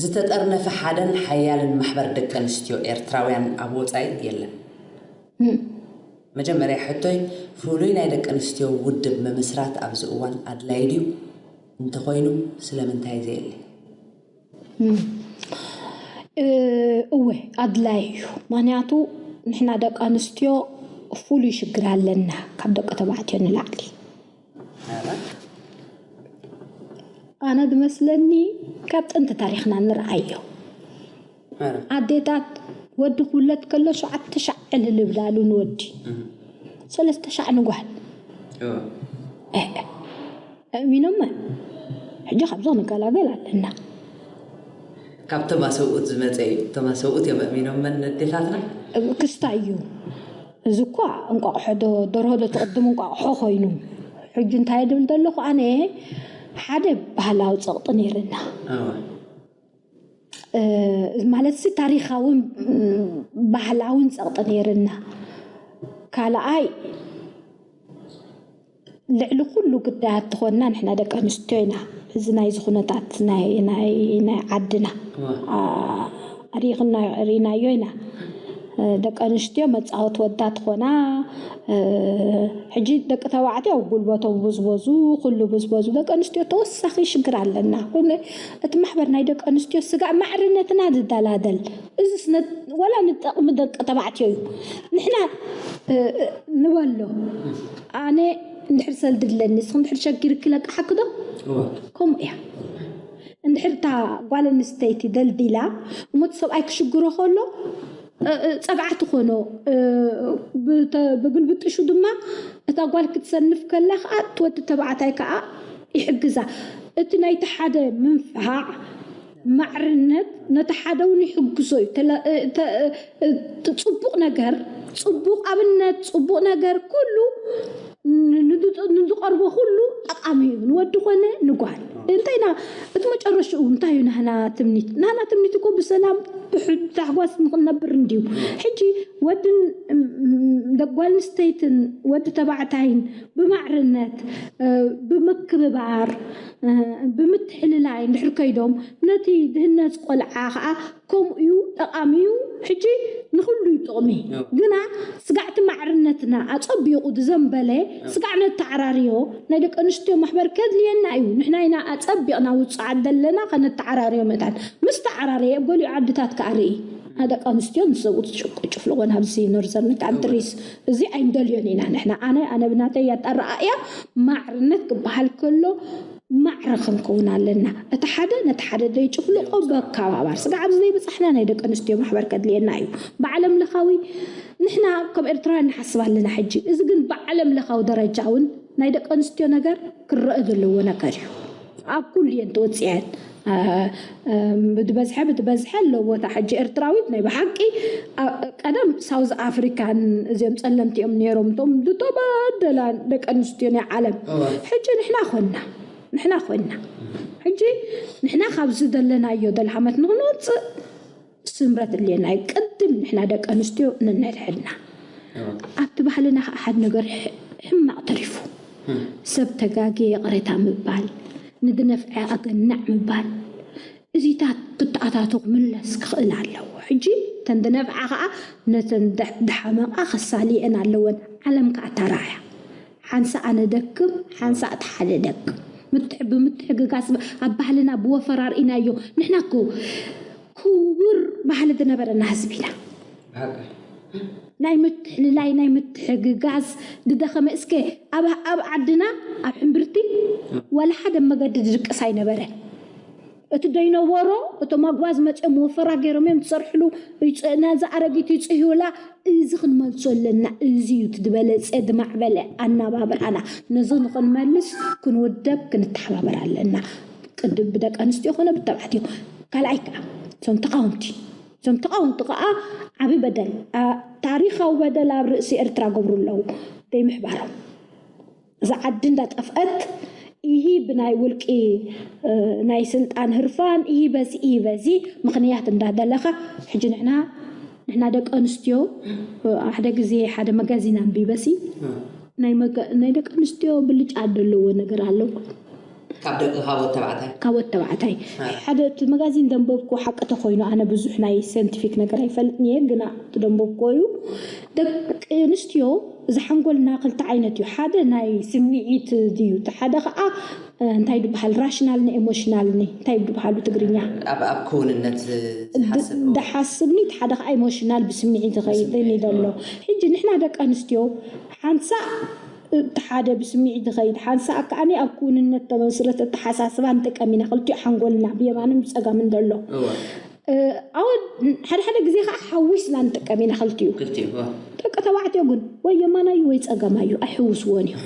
ዝተጠርነፈ ሓደን ሓያልን ማሕበር ደቂ ኣንስትዮ ኤርትራውያን ኣብ ወጻኢ የለን። መጀመርያ ሕቶይ፣ ፍሉይ ናይ ደቂ ኣንስትዮ ውድብ ምምስራት ኣብዚ እዋን ኣድላይ ድዩ? እንተኾይኑ ስለምንታይ ዘየለ? እወ፣ ኣድላይ እዩ። ምክንያቱ ንሕና ደቂ ኣንስትዮ ፍሉይ ሽግር ኣለና ካብ ደቂ ተባዕትዮ ንላዕሊ። ኣነ ዝመስለኒ ካብ ጥንቲ ታሪኽና ንርኣዮ። ኣዴታት ወዲ ክውለድ ከሎ ሸዓተ ሻዕ ዕልል ይብላሉ ንወዲ፣ ሰለስተ ሻዕ ንጓል። ኣእሚኖመን። ሕጂ ካብዚ ክንገላገል ኣለና። ካብ ተማሰብኡት ዝመፀ እዩ። ተማሰብኡት እዮም ኣእሚኖመን ኣዴታትና። ክስታይ እዩ። እዚ እኳ እንቋቑሖ ዶ ደርሆ ዶ ትቕድም እንቋቑሖ ኮይኑ። ሕጂ እንታይ ድብል ዘለኹ ኣነ፣ ሓደ ባህላዊ ፀቕጢ ነይርና። ማለት ሲ ታሪኻውን ባህላውን ፀቕጢ ነይርና። ካልኣይ ልዕሊ ኩሉ ግዳያት ትኾንና ንሕና ደቂ ኣንስትዮ ኢና። እዚ ናይዚ ኩነታት ናይ ናይ ናይ ዓድና ሪኢኽና ሪኢናዮ ኢና። ደቂ ኣንስትዮ መፃወቲ ወዳ ትኾና። ሕጂ ደቂ ተባዕትዮ ጉልበቶም ብዝበዙ ኩሉ ብዝበዙ ደቂ ኣንስትዮ ተወሳኺ ሽግር ኣለና። እቲ ማሕበር ናይ ደቂ ኣንስትዮ ስጋዕ ማዕርነትና ዝደላደል እዚ ስነ ወላ ንጠቕሚ ደቂ ተባዕትዮ እዩ። ንሕና ንበሎ ኣነ እንድሕር ሰልዲ ድለኒ እስኺ እንድሕር ሸጊርኪ ለቃሓኪ ዶ? ከምኡ እያ። እንድሕር እታ ጓል ኣንስተይቲ ደልዲላ እሞ እቲ ሰብኣይ ክሽግሮ ከሎ ጸግዓ ትኾኖ። ብግልብጥሹ ድማ እታ ጓል ክትሰንፍ ከላ ከዓ እቲ ወዲ ተባዕታይ ከዓ ይሕግዛ። እቲ ናይቲ ሓደ ምንፍሃዕ ማዕርነት ነቲ ሓደ እውን ይሕግዞ እዩ። ጽቡቕ ነገር፣ ጽቡቕ ኣብነት፣ ጽቡቕ ነገር ኩሉ ንዝቐርቦ ኩሉ ጠቃሚ እዩ፣ ንወዲ ኮነ ንጓል። እንታይ ኢና እቲ መጨረሽኡ እንታይ እዩ? ናህና ትምኒት ናህና ትምኒት እኮ ብሰላም ብታሕጓስ ንክንነብር እንድዩ። ሕጂ ወድን ጓል ኣንስተይትን ወዲ ተባዕታይን ብማዕርነት ብምክብባር ብምትሕልላይ እንድሕር ከይዶም ነቲ ድህነፅ ቆልዓ ከዓ ከምኡ እዩ ጠቃሚ እዩ። ሕጂ ንኩሉ እዩ ጥቕሚ። ግና ስጋዕቲ ማዕርነትና ኣፀቢቑ ዝዘንበለ ስጋዕ ነተዓራርዮ። ናይ ደቂ ኣንስትዮ ማሕበር ከድልየና እዩ። ንሕና ኢና ኣፀቢቕና ውፅዓት ዘለና ከነተዓራርዮ ምእታን። ምስ ተዓራረየ ኣብ ገሊኡ ዓድታት ከዓ ርኢ ደቂ ኣንስትዮ ንሰብኡት ጭፍልቆ ናብዚ ኖርዘርን ካንትሪስ እዚ ኣይንደልዮን ኢና። ንሕና ኣነ ኣነ ብናተይ ኣረኣእያ ማዕርነት ክበሃል ከሎ ማዕረ ክንከውን ኣለና። እቲ ሓደ ነቲ ሓደ ዘይጭፍልቆ በካባባር ስጋዕ ኣብዚ ዘይበፃሕና ናይ ደቂ ኣንስትዮ ማሕበር ከድልየና እዩ። ብዓለም ለኻዊ ንሕና ከም ኤርትራውያን ንሓስብ ኣለና። ሕጂ እዚ ግን ብዓለም ለኻዊ ደረጃ እውን ናይ ደቂ ኣንስትዮ ነገር ክረአ ዘለዎ ነገር እዩ። ኣብ ኩሉ እየን ተወፂአን ብዝበዝሐ ብዝበዝሐ ኣሎ ቦታ ሕጂ ኤርትራዊት ናይ ብሓቂ ቀደም ሳውዝ ኣፍሪካን እዚኦም ፀለምቲ እዮም ነይሮም እቶም ዝተበደላ ደቂ ኣንስትዮ ናይ ዓለም። ሕጂ ንሕና ኮንና ንሕና ኮይንና ሕጂ ንሕና ካብዚ ዘለናዮ ደልሃመት ንክንወፅእ ስምረት እድልየና እዩ። ቅድም ንሕና ደቂ ኣንስትዮ ነንሕድሕድና ኣብቲ ባህልና ከዓ ሓደ ነገር ሕማቕ ተሪፉ ሰብ ተጋግየ ይቕሬታ ምባል ንድነፍዐ ኣገናዕ ምባል እዚታት ክተኣታቶ ክምለስ ክኽእል ኣለዎ። ሕጂ ተን ድነፍዓ ከዓ ነተን ድሓመቓ ክሳልየን ኣለወን። ዓለም ከዓ ተራያ ሓንሳእ ኣነ ደክም ሓንሳእ እቲ ሓደ ደክም ምትሕ ብምትሕግጋዝ ኣብ ባህልና ብወፈራ ርኢናዮ። ንሕና እኮ ክቡር ባህሊ ዝነበረና ህዝቢ ኢና። ናይ ምትሕልላይ ናይ ምትሕግጋዝ ዝደኸመ እስከ ኣብ ኣብ ዓድና ኣብ ሕምብርቲ ዋላ ሓደ መገዲ ዝድቅስ ኣይነበረን። እቲ ደይነበሮ እቶም ኣጉባዝ መፅኦም ወፈራ ገይሮም እዮም ዝሰርሕሉ። ይፅ- ነዛ ኣረጊት ይፅህዩላ። እዚ ክንመልሶ ኣለና። እዚ እዩ እቲ ዝበለፀ ዝማዕበለ ኣናባብራና። ነዚ ንክንመልስ ክንውደብ ክንተሓባበር ኣለና። ቅድም ብደቂ ኣንስትዮ ኮነ ብተባዕትዮ። ካልኣይ ከዓ እዞም ተቃወምቲ እዞም ተቃወምቲ ከዓ ዓብዪ በደል፣ ታሪካዊ በደል ኣብ ርእሲ ኤርትራ ገብሩ ኣለዉ። ዘይምሕባሮም እዛ ዓዲ እንዳጠፍአት ኢሂ ብናይ ውልቂ ናይ ስልጣን ህርፋን ኢሂ በዚ ኢሂ በዚ ምክንያት እንዳደለካ። ሕጂ ንሕና ንሕና ደቂ ኣንስትዮ ሓደ ግዜ ሓደ መጋዚን ኣንቢበሲ ናይ ደቂ ኣንስትዮ ብልጫ ዘለዎ ነገር ኣለዎ። ካብ ደቂ ካብ ወተባዕታይ ካብ ወተባዕታይ ሓደ እቲ መጋዚን ዘንበብኩ ሓቂ ተኮይኑ ኣነ ብዙሕ ናይ ሳይንቲፊክ ነገር ኣይፈልጥን እየ፣ ግና እቲ ዘንበብኩ እዩ። ደቂ ኣንስትዮ እዚ ሓንጎልና ክልተ ዓይነት እዩ። ሓደ ናይ ስምዒት እዩ፣ እቲ ሓደ ከዓ እንታይ ዝበሃል ራሽናልኒ ኤሞሽናልኒ እንታይ ዝበሃሉ ትግርኛ ኣብ ኣብ ክውንነት ዝሓስብ ዝሓስብኒ፣ እቲ ሓደ ከዓ ኤሞሽናል ብስምዒት ዝኸይድኒ ዘሎ። ሕጂ ንሕና ደቂ ኣንስትዮ ሓንሳእ እቲ ሓደ ብስምዒት ዝኸይድ ሓንሳእ ከዓኒ ኣብ ክውንነት ተመስረተ ኣተሓሳስባ ንጥቀም ኢና። ክልቲኡ ሓንጎልና ብየማንን ብፀጋምን ዘሎ ኣወ ሓደ ሓደ ግዜ ከዓ ሓዊስና ንጥቀም ኢና ክልቲኡ። ክልቲኡ ደቂ ተባዕትዮ ግን ወይ የማናዩ ወይ ፀጋማዩ ኣይሕውስዎን እዩ።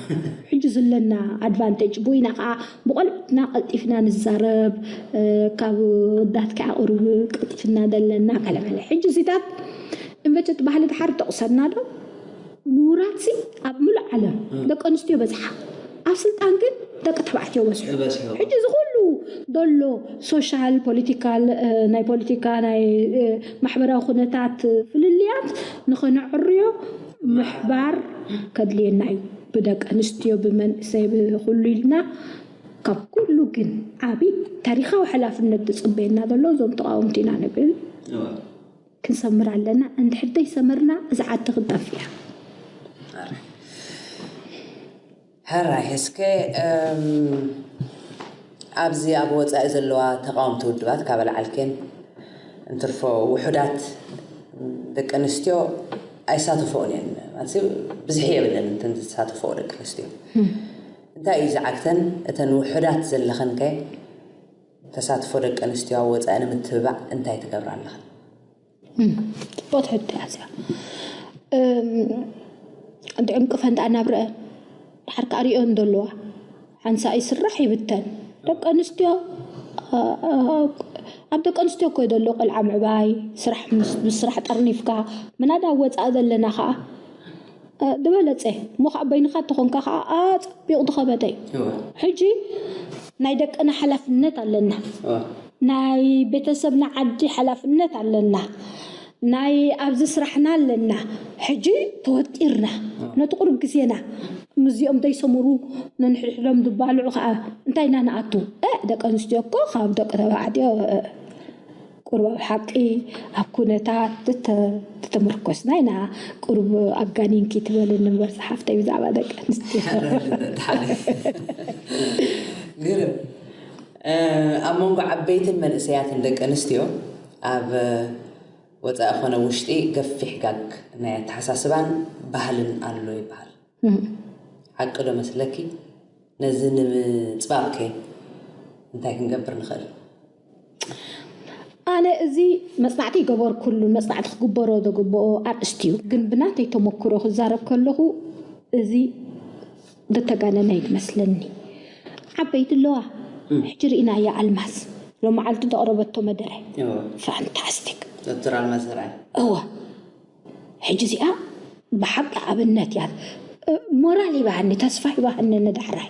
ሕጂ ዘለና ኣድቫንቴጅ ቦይና ከዓ ብቆልዑትና ቀልጢፍና ንዛረብ፣ ካብ ወዳት ከዓ ቁሩብ ቀልጢፍና ዘለና ገለመለ። ሕጂ እዚታት እንበቸት ባህሊ ድሓር ተቑሰና ዶ ምሁራት ሲ ኣብ ምሉእ ዓለም ደቂ ኣንስትዮ በዝሓ፣ ኣብ ስልጣን ግን ደቂ ተባዕትዮ በዝሑ። ሕጂ እዚ ኩሉ ዘሎ ሶሻል ፖለቲካል ናይ ፖለቲካ ናይ ማሕበራዊ ኩነታት ፍልልያት ንኸነዕርዮ ምሕባር ከድልየና እዩ። ብደቂ ኣንስትዮ ብመንእሰይ ብኩሉ ኢልና ካብ ኩሉ ግን ዓቢ ታሪኻዊ ሓላፍነት ዝጽበየና ዘሎ እዞም ተቓወምቲ ኢና ንብል። ክንሰምር ኣለና። እንድሕር ዘይሰመርና እዛ ዓዲ ክንጠፍእ እያ። ሕራይ እስከ ኣብዚ ኣብ ወፃኢ ዘለዋ ተቃወምቲ ውድባት ካብ ኣልዓልኬን እንትርፎ ውሑዳት ደቂ ኣንስትዮ ኣይሳተፈኦን እየን። ማለት ብዝሒ የብለን እንተን ዝሳተፈኦ ደቂ ኣንስትዮ። እንታይ እዩ ዝዓግተን? እተን ውሑዳት ዘለኸን ከ ተሳትፎ ደቂ ኣንስትዮ ኣብ ወፃኢ ንምትብባዕ እንታይ ትገብራ ኣለኽን? ፅቡቅ ሕቶ እያ እዚኣ። ድዕንቅፈን ደኣ ናብረአን ድሓር ከዓ ሪኦን ዘለዋ ሓንሳእ ይስራሕ ይብተን። ደቂ ኣንስትዮ ኣብ ደቂ ኣንስትዮ እኮ ዘሎ ቆልዓ ምዕባይ፣ ስራሕ ምስ ስራሕ ጠርኒፍካ ምናዳ ወፃእ ዘለና ከዓ ዝበለፀ እሞ ከዓ በይንካ ተኾንካ ከዓ ኣፀቢቑ ዝኸበደ እዩ። ሕጂ ናይ ደቅና ሓላፍነት ኣለና፣ ናይ ቤተሰብና ዓዲ ሓላፍነት ኣለና፣ ናይ ኣብዚ ስራሕና ኣለና። ሕጂ ተወጢርና ነቲ ቁሩብ ግዜና ምስዚኦም ዘይሰምሩ ነንሕድሕዶም ዝባልዑ ከዓ እንታይ ኢና ንኣቱ? ደቂ ኣንስትዮ እኮ ካብ ደቂ ተባዕትዮ ቁሩብ ኣብ ሓቂ ኣብ ኩነታት ተተመርኮስና ኢና። ቁሩብ ኣጋኒንኪ ትበልኒ እምበር ዝሓፍተይ ብዛዕባ ደቂ ኣንስትዮ ግርም ኣብ መንጎ ዓበይትን መንእሰያትን ደቂ ኣንስትዮ ኣብ ወፃኢ ኮነ ውሽጢ ገፊሕ ጋግ ናይ ኣተሓሳስባን ባህልን ኣሎ ይበሃል። ሓቂ ዶ መስለኪ? ነዚ ንምፅባብ ከ እንታይ ክንገብር ንኽእል? ኣነ እዚ መፅናዕቲ ይገበርኩሉ፣ መፅናዕቲ ክግበሮ ዘግብኦ ኣርእስቲ እዩ። ግን ብናተይ ተመክሮ ክዛረብ ከለኹ እዚ ዝተጋነነ ይመስለኒ። ዓበይቲ ኣለዋ ሕጂ ርኢናያ ኣልማዝ ሎመዓልቲ ዘቕረበቶ መደረ ፋንታስቲክ ዶክተር ኣልማዝ ዘርኣይ እወ ሕጂ እዚኣ ብሓቂ ኣብነት እያ። ሞራል ይባሃኒ፣ ተስፋ ይባሃኒ ንዳሕራይ።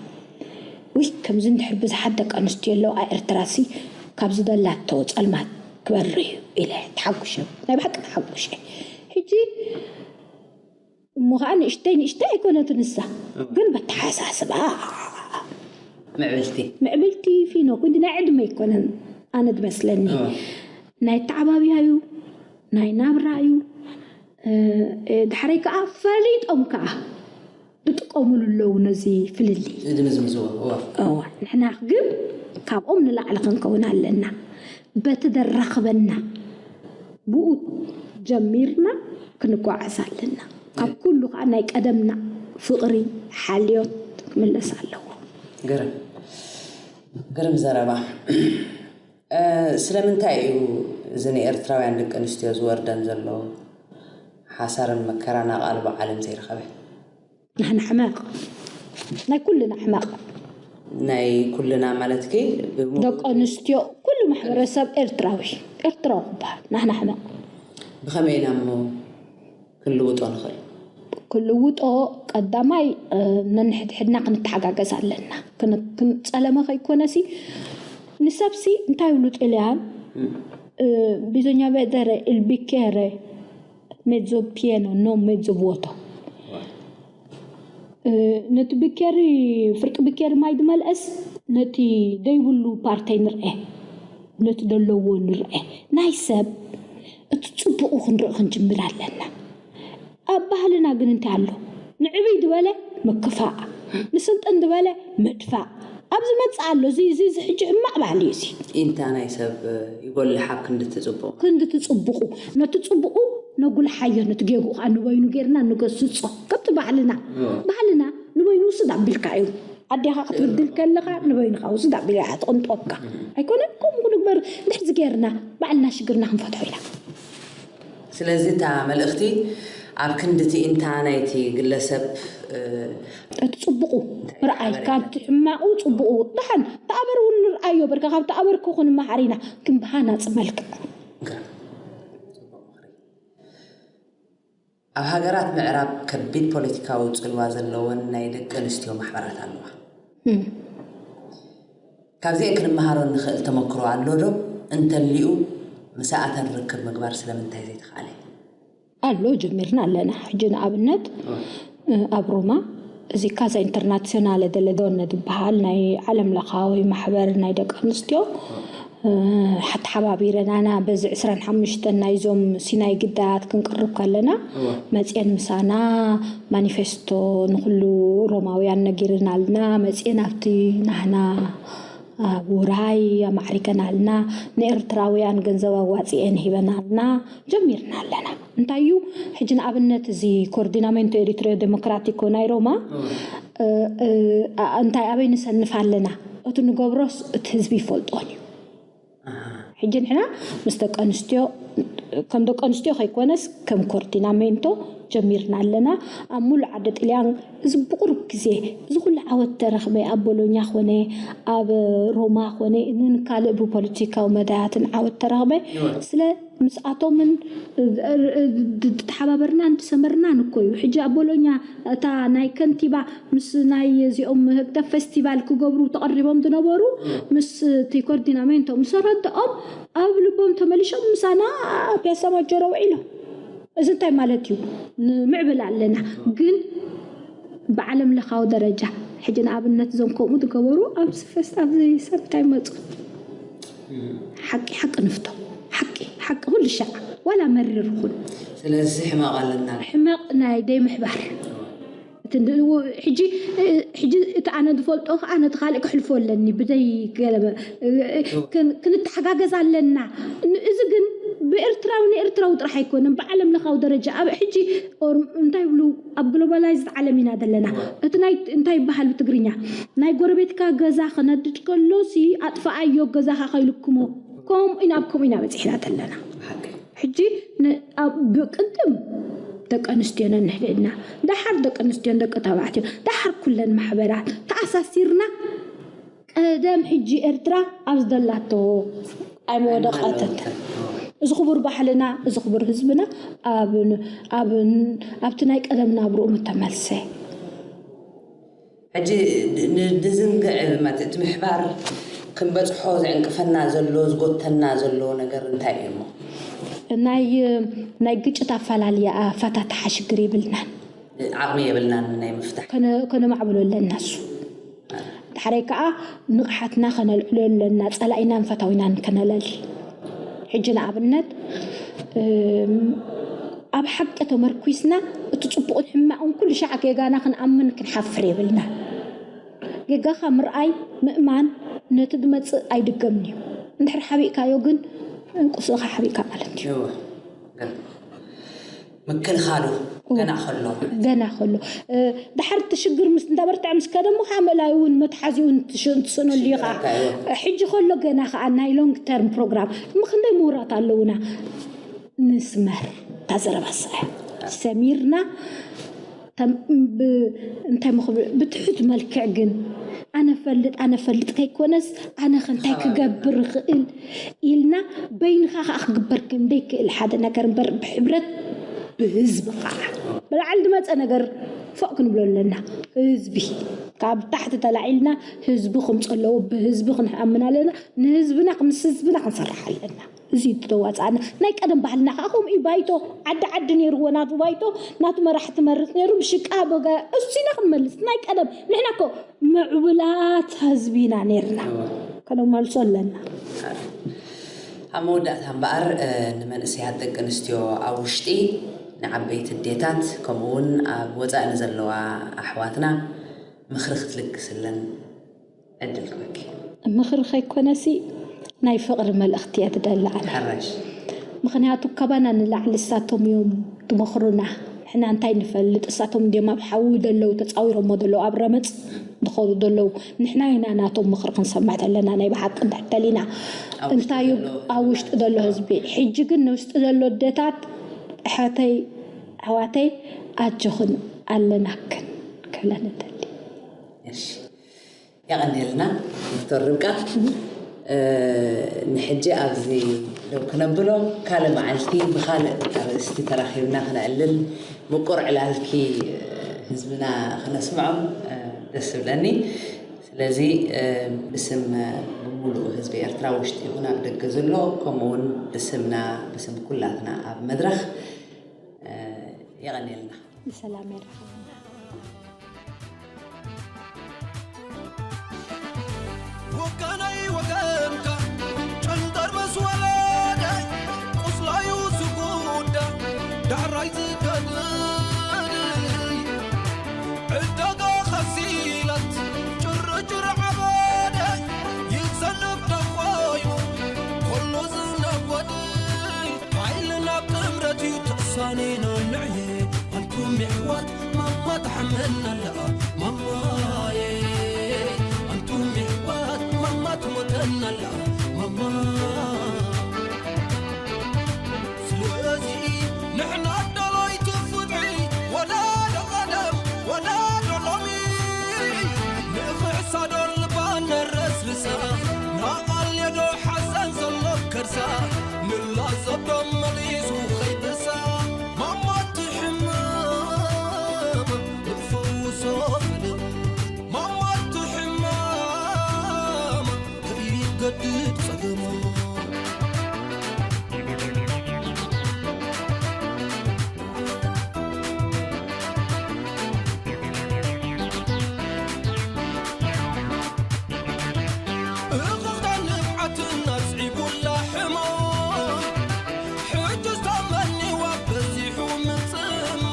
ውይ ከምዚ እንድሕር ብዙሓት ደቂ ኣንስትዮ ኣለዋ ኤርትራሲ ካብ ዝደላቶ ጸልማት ክበሪ እዩ ኢለ ተሓጉሸ፣ ናይ ብሓቂ ተሓጉሸ። ሕጂ እሞ ከዓ ንእሽተይ ንእሽተይ ኣይኮነትን ንሳ ግን በተሓሳስባ ምዕብልቲ ምዕብልቲ ፊኖ ኩንዲ ናይ ዕድመ ኣይኮነን ኣነ ዝመስለኒ ናይ ተዓባብያ እዩ ናይ ናብራ እዩ። ድሕረይ ከዓ ፈሊጦም ከዓ ዝጥቀምሉ ኣለዉ ነዚ ፍልልይ። ዝድምዝምዝዎ እዋ። እዋ ንሕና ግን ካብኦም ንላዕሊ ክንከውን ኣለና። በቲ ዘራኽበና ብኡ ጀሚርና ክንጓዓዝ ኣለና። ካብ ኩሉ ከዓ ናይ ቀደምና ፍቕሪ ሓልዮት ክምለስ ኣለዎ። ግርም ግርም ዘረባ። ስለምንታይ እዩ እዚ ንኤርትራውያን ደቂ ኣንስትዮ ዝወርደን ዘሎ ሓሳርን መከራን ኣቓልቦ ዓለም ዘይረኸበ? ንሕና ሕመቕ፣ ናይ ኩልና ሕመቕ። ናይ ኩልና ማለትኪ? ደቂ ኣንስትዮ፣ ኩሉ ማሕበረሰብ ኤርትራዊ፣ ኤርትራዊ ክበሃል ናሕና ሕመቕ። ብኸመይ ኢና እሞ ክንልውጦ ንኽእል? ክልውጦ ቀዳማይ ነንሕድሕድና ክንተሓጋገዝ ኣለና። ጸለመ ከይኮነሲ ንሰብሲ እንታይ ይብሉ ጥልያን? ቢዞኛ ቬደረ ኢል ቢኬረ ሜዞ ፒየኖ ኖ ሜዞ ቮቶ። ነቲ ብኬሪ፣ ፍርቂ ብኬሪ ማይ ድመልአስ ነቲ ደይብሉ ፓርተይ ንርአ፣ ነቲ ደለዎ ንርአ። ናይ ሰብ እቲ ጽቡቑ ክንርኢ ክንጅምር ኣለና። ኣብ ባህልና ግን እንታይ ኣሎ? ንዕብይ ዝበለ ምክፋእ፣ ንስልጥን ዝበለ ምድፋእ። ኣብዚ መጽእ ኣሎ። እዚ እዚ እዚ ሕጂ ሕማቕ ባህሊ እዩ እዚ። ኢንታ ናይ ሰብ ይጎልሕ ኣብ ክንዲ ትጽቡቕ። ክንዲ ትጽቡቑ፣ ነቲ ጽቡቑ ነጉልሓዮ፣ ነቲ ጌግኡ ከዓ ንበይኑ ጌርና ንገስጾ። ከምቲ ባህልና፣ ባህልና ንበይኑ ውስድ ኣቢልካ እዩ። ኣዴኻ ክትብድል ከለኻ ንበይንኻ ውስድ ኣቢልካ ትቕንጠወካ። ኣይኮነን? ከምኡ ንግበር። እንድሕዚ ጌርና ባዕልና ሽግርና ክንፈትሖ ኢና። ስለዚ እታ መልእኽቲ ኣብ ክንዲ እቲ ኢንታ ናይቲ ግለሰብ እቲ ጽቡቑ ርኣይ፣ ካብቲ ሕማቑ ጽቡቑ። ደሓን ተኣበር እውን ንርኣዮ በርካ፣ ካብ ተኣበርኩ ክንመሃር ኢና፣ ግን ብሃናጺ መልክዕ። ኣብ ሃገራት ምዕራብ ከቢድ ፖለቲካዊ ጽልዋ ዘለወን ናይ ደቂ ኣንስትዮ ማሕበራት ኣለዋ። ካብዚአን ክንመሃሮ እንኽእል ተመክሮ ኣሎ ዶ? እንተልዩ ምስኣተን ርክብ ምግባር ስለምንታይ ዘይተኻእለ? ኣሎ፣ ጀሚርና ኣለና። ሕጂ ንኣብነት ኣብ ሮማ እዚ ካዛ ኢንተርናሲዮናለ ደለ ዶነ ዝበሃል ናይ ዓለም ለኻዊ ማሕበር ናይ ደቂ ኣንስትዮ ሓተሓባቢረናና በዚ ዕስራን ሓሙሽተን ናይዞም ሲናይ ግዳያት ክንቅርብ ከለና መፅየን ምሳና ማኒፌስቶ ንኩሉ ሮማውያን ነጊርናልና መፅየን ኣብቲ ናህና ውራይ ኣማዕሪገናልና ንኤርትራውያን ገንዘብ ኣዋፂኤን ሂበናልና ጀሚርና ኣለና። እንታይ እዩ ሕጂ ንኣብነት እዚ ኮርዲናሜንቶ ኤሪትሪዮ ዴሞክራቲኮ ናይ ሮማ እንታይ ኣበይ ንሰንፍ ኣለና? እቲ ንገብሮስ እቲ ህዝቢ ይፈልጦን እዩ። ሕጂ ንሕና ምስ ደቂ ኣንስትዮ ከም ደቂ ኣንስትዮ ከይኮነስ ከም ኮርዲናሜንቶ ጀሚርና ኣለና። ኣብ ሙሉእ ዓዲ ጥልያን እዚ ብቁሩብ ግዜ እዚ ኩሉ ዓወት ተረኽበ ኣብ ቦሎኛ ኮነ ኣብ ሮማ ኮነ ንን ካልእ ብፖለቲካዊ መዳያትን ዓወት ተረኽበ ስለ ምስኣቶምን ተሓባበርናን ተሰመርናን እኮ እዩ። ሕጂ ኣብ ቦሎኛ እታ ናይ ከንቲባ ምስ ናይ እዚኦም ህግደፍ ፌስቲቫል ክገብሩ ተቐሪቦም ዝነበሩ ምስ እቲ ኮርዲናሜንቶ ምስ ኣረድኦም ኣብ ልቦም ተመሊሾም ምሳና ፒያሳ ማጆሮ ውዒሎም። እዚ እንታይ ማለት እዩ? ንምዕብል ኣለና ግን ብዓለም ለኻዊ ደረጃ ሕጂ ንኣብነት እዞም ከምኡ ዝገበሩ ኣብዚ ፈስት ኣብዚ ሰብ እንታይ መፁ? ሓቂ ሓቂ ንፍቶ ሓቂ ሓቂ ኩሉ ሻዕ ዋላ መሪር ይኹን ስለዚ ሕማቕ ኣለና። ሕመቕ ናይ ደይ ምሕባር እቲ እንድ- ሕጂ ሕጂ እቲ ኣነ ዝፈልጦ ከዓ ነቲ ካልእ ክሕልፎ ኣለኒ ብደይ ገለመ ክን- ክንተሓጋገዝ ኣለና። ን- እዚ ግን ብኤርትራዊ ንኤርትራዊ ጥራሕ ኣይኮነን ብዓለም ለኻዊ ደረጃ ኣብ ሕጂ or እንታይ ይብሉ ኣብ ግሎባላይዝድ ዓለም ኢና ዘለና። እቲ ናይ እንታይ ይበሃል ብትግርኛ ናይ ጎረቤትካ ገዛ ክነድድ ከሎ ሲ ኣጥፍኣዮ ገዛኻ ከይልክሞ ከምኡ ኢና ኣብ ከምኡ ኢና በፂሕና ዘለና። ሕጂ ን- ኣብ- ብቅድም ደቂ ኣንስትዮ ነንሕድሕድና ደሓር ደቂ ኣንስትዮን ደቂ ተባዕትዮ ደሓር ኩለን ማሕበራት ተኣሳሲርና ቀደም ሕጂ ኤርትራ ኣብ ዝደላቶ ኣይመወደቐተት። እዚ ክቡር ባህልና እዚ ክቡር ህዝብና ኣብ- ኣብ- ኣብቲ ናይ ቀደም ናብርኡ ምተመልሰ። ሕጂ ንድዝንግዕ ማለት እቲ ምሕባር ክንበፅሖ ዘዕንቅፈና ዘሎ ዝጎተና ዘሎ ነገር እንታይ እዩ እሞ? ናይ ናይ ግጭት ኣፈላልያ ኣፈታትሓ ሽግር የብልናን። ዓቕሚ የብልናን ናይ ምፍታሕ። ከነ- ከነማዕብሎ ኣለና እሱ። ዳሕራይ ከዓ ንቕሓትና ከነልዕሎ ኣለና፣ ፀላኢናን ፈታዊናን ከነለሊ። ሕጂ ንኣብነት እም፣ ኣብ ሓቂ ተመርኲስና እቲ ፅቡቕን ሕማቕን ኩሉ ሻዕ ጌጋና ክንኣምን ክንሓፍር የብልና። ጌጋኻ ምርኣይ ምእማን ነቲ ዝመፅእ ኣይድገምን እዩ። እንድሕር ሓቢእካዮ ግን ቁስልኻ ሓቢእካ ማለት እዩ። ምክልኻሉ ገና ከሎ ማለት። ገና ከሎ፣ እ፣ ድሓር እቲ ሽግር ምስ እንዳበርትዐ ምስ ከደ እሞ ከዓ ምእላዩ እውን መትሓዚኡ እውን ትሽ-፣ ትስእነሉ ኢኻ። ሕጂ ከሎ ገና ከዓ ናይ ሎንግ ተርም ፕሮግራም ምክንደይ ምሁራት ኣለውና። ንስመር እታ ዘረባ ሰ ሰሚርና፣ ተም-፣ ብ-፣ እንታይ ምኽብል፣ ብትሑት መልክዕ ግን፣ ኣነ ፈልጥ ኣነ ፈልጥ ከይኮነስ፣ ኣነ ከ እንታይ ክገብር እኽእል ኢልና፣ በይንኻ ከዓ ክግበር ከምደይ ክእል ሓደ ነገር እምበር፣ ብሕብረት ብህዝቢ ከዓ ብላዕሊ ዝመፀ ነገር ፎቅ ክንብሎ ኣለና። ህዝቢ ካብ ታሕቲ ተላዒልና ህዝቢ ከምፅ ኣለዎ። ብህዝቢ ክንኣምን ኣለና። ንህዝብና ምስ ህዝብና ክንሰርሕ ኣለና። እዚ እዩ ተዋፃእና። ናይ ቀደም ባህልና ከዓ ከምኡ እዩ። ባይቶ ዓዲ ዓዲ ነይርዎ፣ ናቱ ባይቶ፣ ናቱ መራሕቲ መርፅ ነይሩ። ብሽቃ በጋ እሱና ክንመልስ ናይ ቀደም ንሕና እኮ ምዕቡላት ህዝቢ ኢና ነይርና። ከነመልሶ ኣለና። ኣብ መወዳእታ እምበኣር፣ እ፣ ንመንእሰያት ደቂ ኣንስትዮ ኣብ ውሽጢ፣ ንዓበይቲ ኣዴታት፣ ከምኡ እውን ኣብ ወፃኢ ንዘለዋ ኣሕዋትና ምኽሪ ክትልግስለን ዕድል ክበኪ። ምኽሪ ከይኮነሲ ናይ ፍቕሪ መልእኽቲ እየ ትደሊ ኣነ። ሕራሽ። ምኽንያቱ ካባና ንላዕሊ እሳቶም እዮም ትመኽሩና። ንሕና እንታይ ንፈልጥ? እሳቶም እንዲዮም ኣብ ሓዊ ዘለዉ ተፃዊሮሞ ዘለዉ ኣብ ረመፅ ዝኸዱ ዘለዉ። ንሕና ኢና ናቶም ምኽሪ ክንሰምዕ ዘለና ናይ ብሓቂ እንድሕር ደሊና። ኣብ ውሽጢ እንታይ እዩ ዘሎ ኣብ ውሽጢ ዘሎ ህዝቢ? ሕጂ ግን ንውሽጢ ዘሎ ኣደታት ኣሕዋተይ ኣሕዋተይ ኣጆኽን ኣለናክን ክብለን እደሊ። እሺ። የቐንየልና ዶክተር ርብቃ። እ፣ ንሕጂ ኣብዚ ደው ክነብሎ፣ ካልእ መዓልቲ ብኻልእ ኣርእስቲ ተራኺብና ክነዕልል፣ ምቁር ዕላልኪ፣ እ፣ ህዝብና ክነስምዖም፣ እ፣ ደስ ዝብለኒ። ስለዚ፣ እ፣ ብስም፣ እ፣ ብምሉእ ህዝቢ ኤርትራ ውሽጢ ይኹን ኣብ ደገ ዘሎ፣ ከምኡ እውን ብስምና፣ ብስም ኩላትና ኣብ መድረኽ፣ እ፣ የቐንየልና። ንሰላም የራኽበና። ወገነይ ወገንካ ጨንደር ምስ ወለደ ቁስላዩ ዝጉዳ ዳዕራይ ዝገድል ዕዳጋ ኸሲላት ጭርጭር ዓበደ ይዘንብ ተኾይኑ ኮሎ ዝነጎድ ሓይልና ጥምረት እዩ ተሳኒና ንዕየ ኣንቱም የሕዋት ማማ ትሓመና ኣላ ማማየ ኣንቱም የሕዋት ማማ ትሞተና ኣላ ማማ ስለዚ ንሕና ኣዳለይቲ ፍትሒ ወላዶ ቀደም ወላዶ ሎሚ ንኽሕሳዶ ልባ ነረስርሳ ናቓልየዶ ሓዘን ዘሎ ከርሳ ንላዘብ ዶ መሊሱ ኸይደሳ ማማቲ ሕማም ንፈውሶ ቀደም ማማቲ ሕማም ከይገድድ ጸገሙ እኽኽታ ንብዓትና ስዒቡላ ሕማም ሕጂ ዝተመኒዋ በዚሑ ምጽማም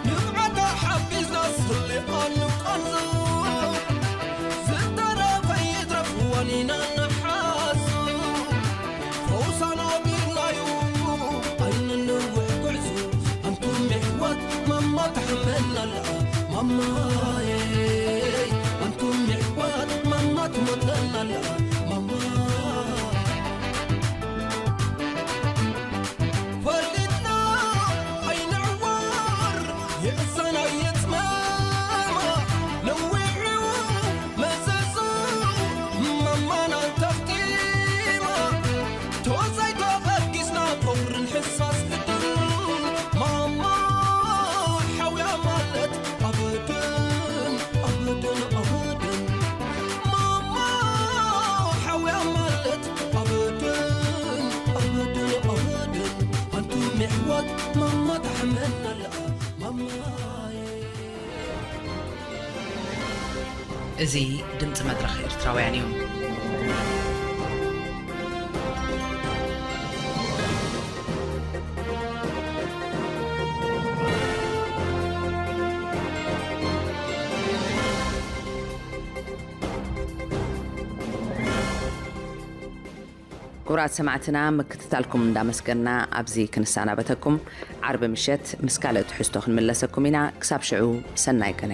ንብዓታ ሓፊዝና ስሊቓ ንቆንዞ ዝተረፈ ይትረፍ ዋኒና ንሓሱ ፈውሳና ቢልናዩ ኣይንንውሕ ጉዕዞ ኣንቱም የሕዋት ማማ ትሕመናላ ማማየ ኣንቱም የሕዋት ማማ ትሞተናላ ማማ ፈሊጥና ኣይንዕወር ይእሰና ይጽመማ ነዊዑ መዘዙ ማማና ተፍቲማ ቶዛይ ተቐዲስና ቁርን ሕሳስ ግድን ማማ ሓውያ ማለት ኣበድን ኣበድን ኣበድን ማማ ሓውያ ማለት ኣበድን ኣበድን ኣበድን ኣንቱም የሕዋት ማማ ታሕመናላ ማማየ እዚ ድምፂ መድረኽ ኤርትራውያን እዩ። ክቡራት ሰማዕትና፣ ምክትታልኩም እንዳመስገና ኣብዚ ክንሰናበተኩም። ዓርቢ ምሸት ምስ ካልእ ትሕዝቶ ክንምለሰኩም ኢና። ክሳብ ሽዑ፣ ሰናይ ቅነ።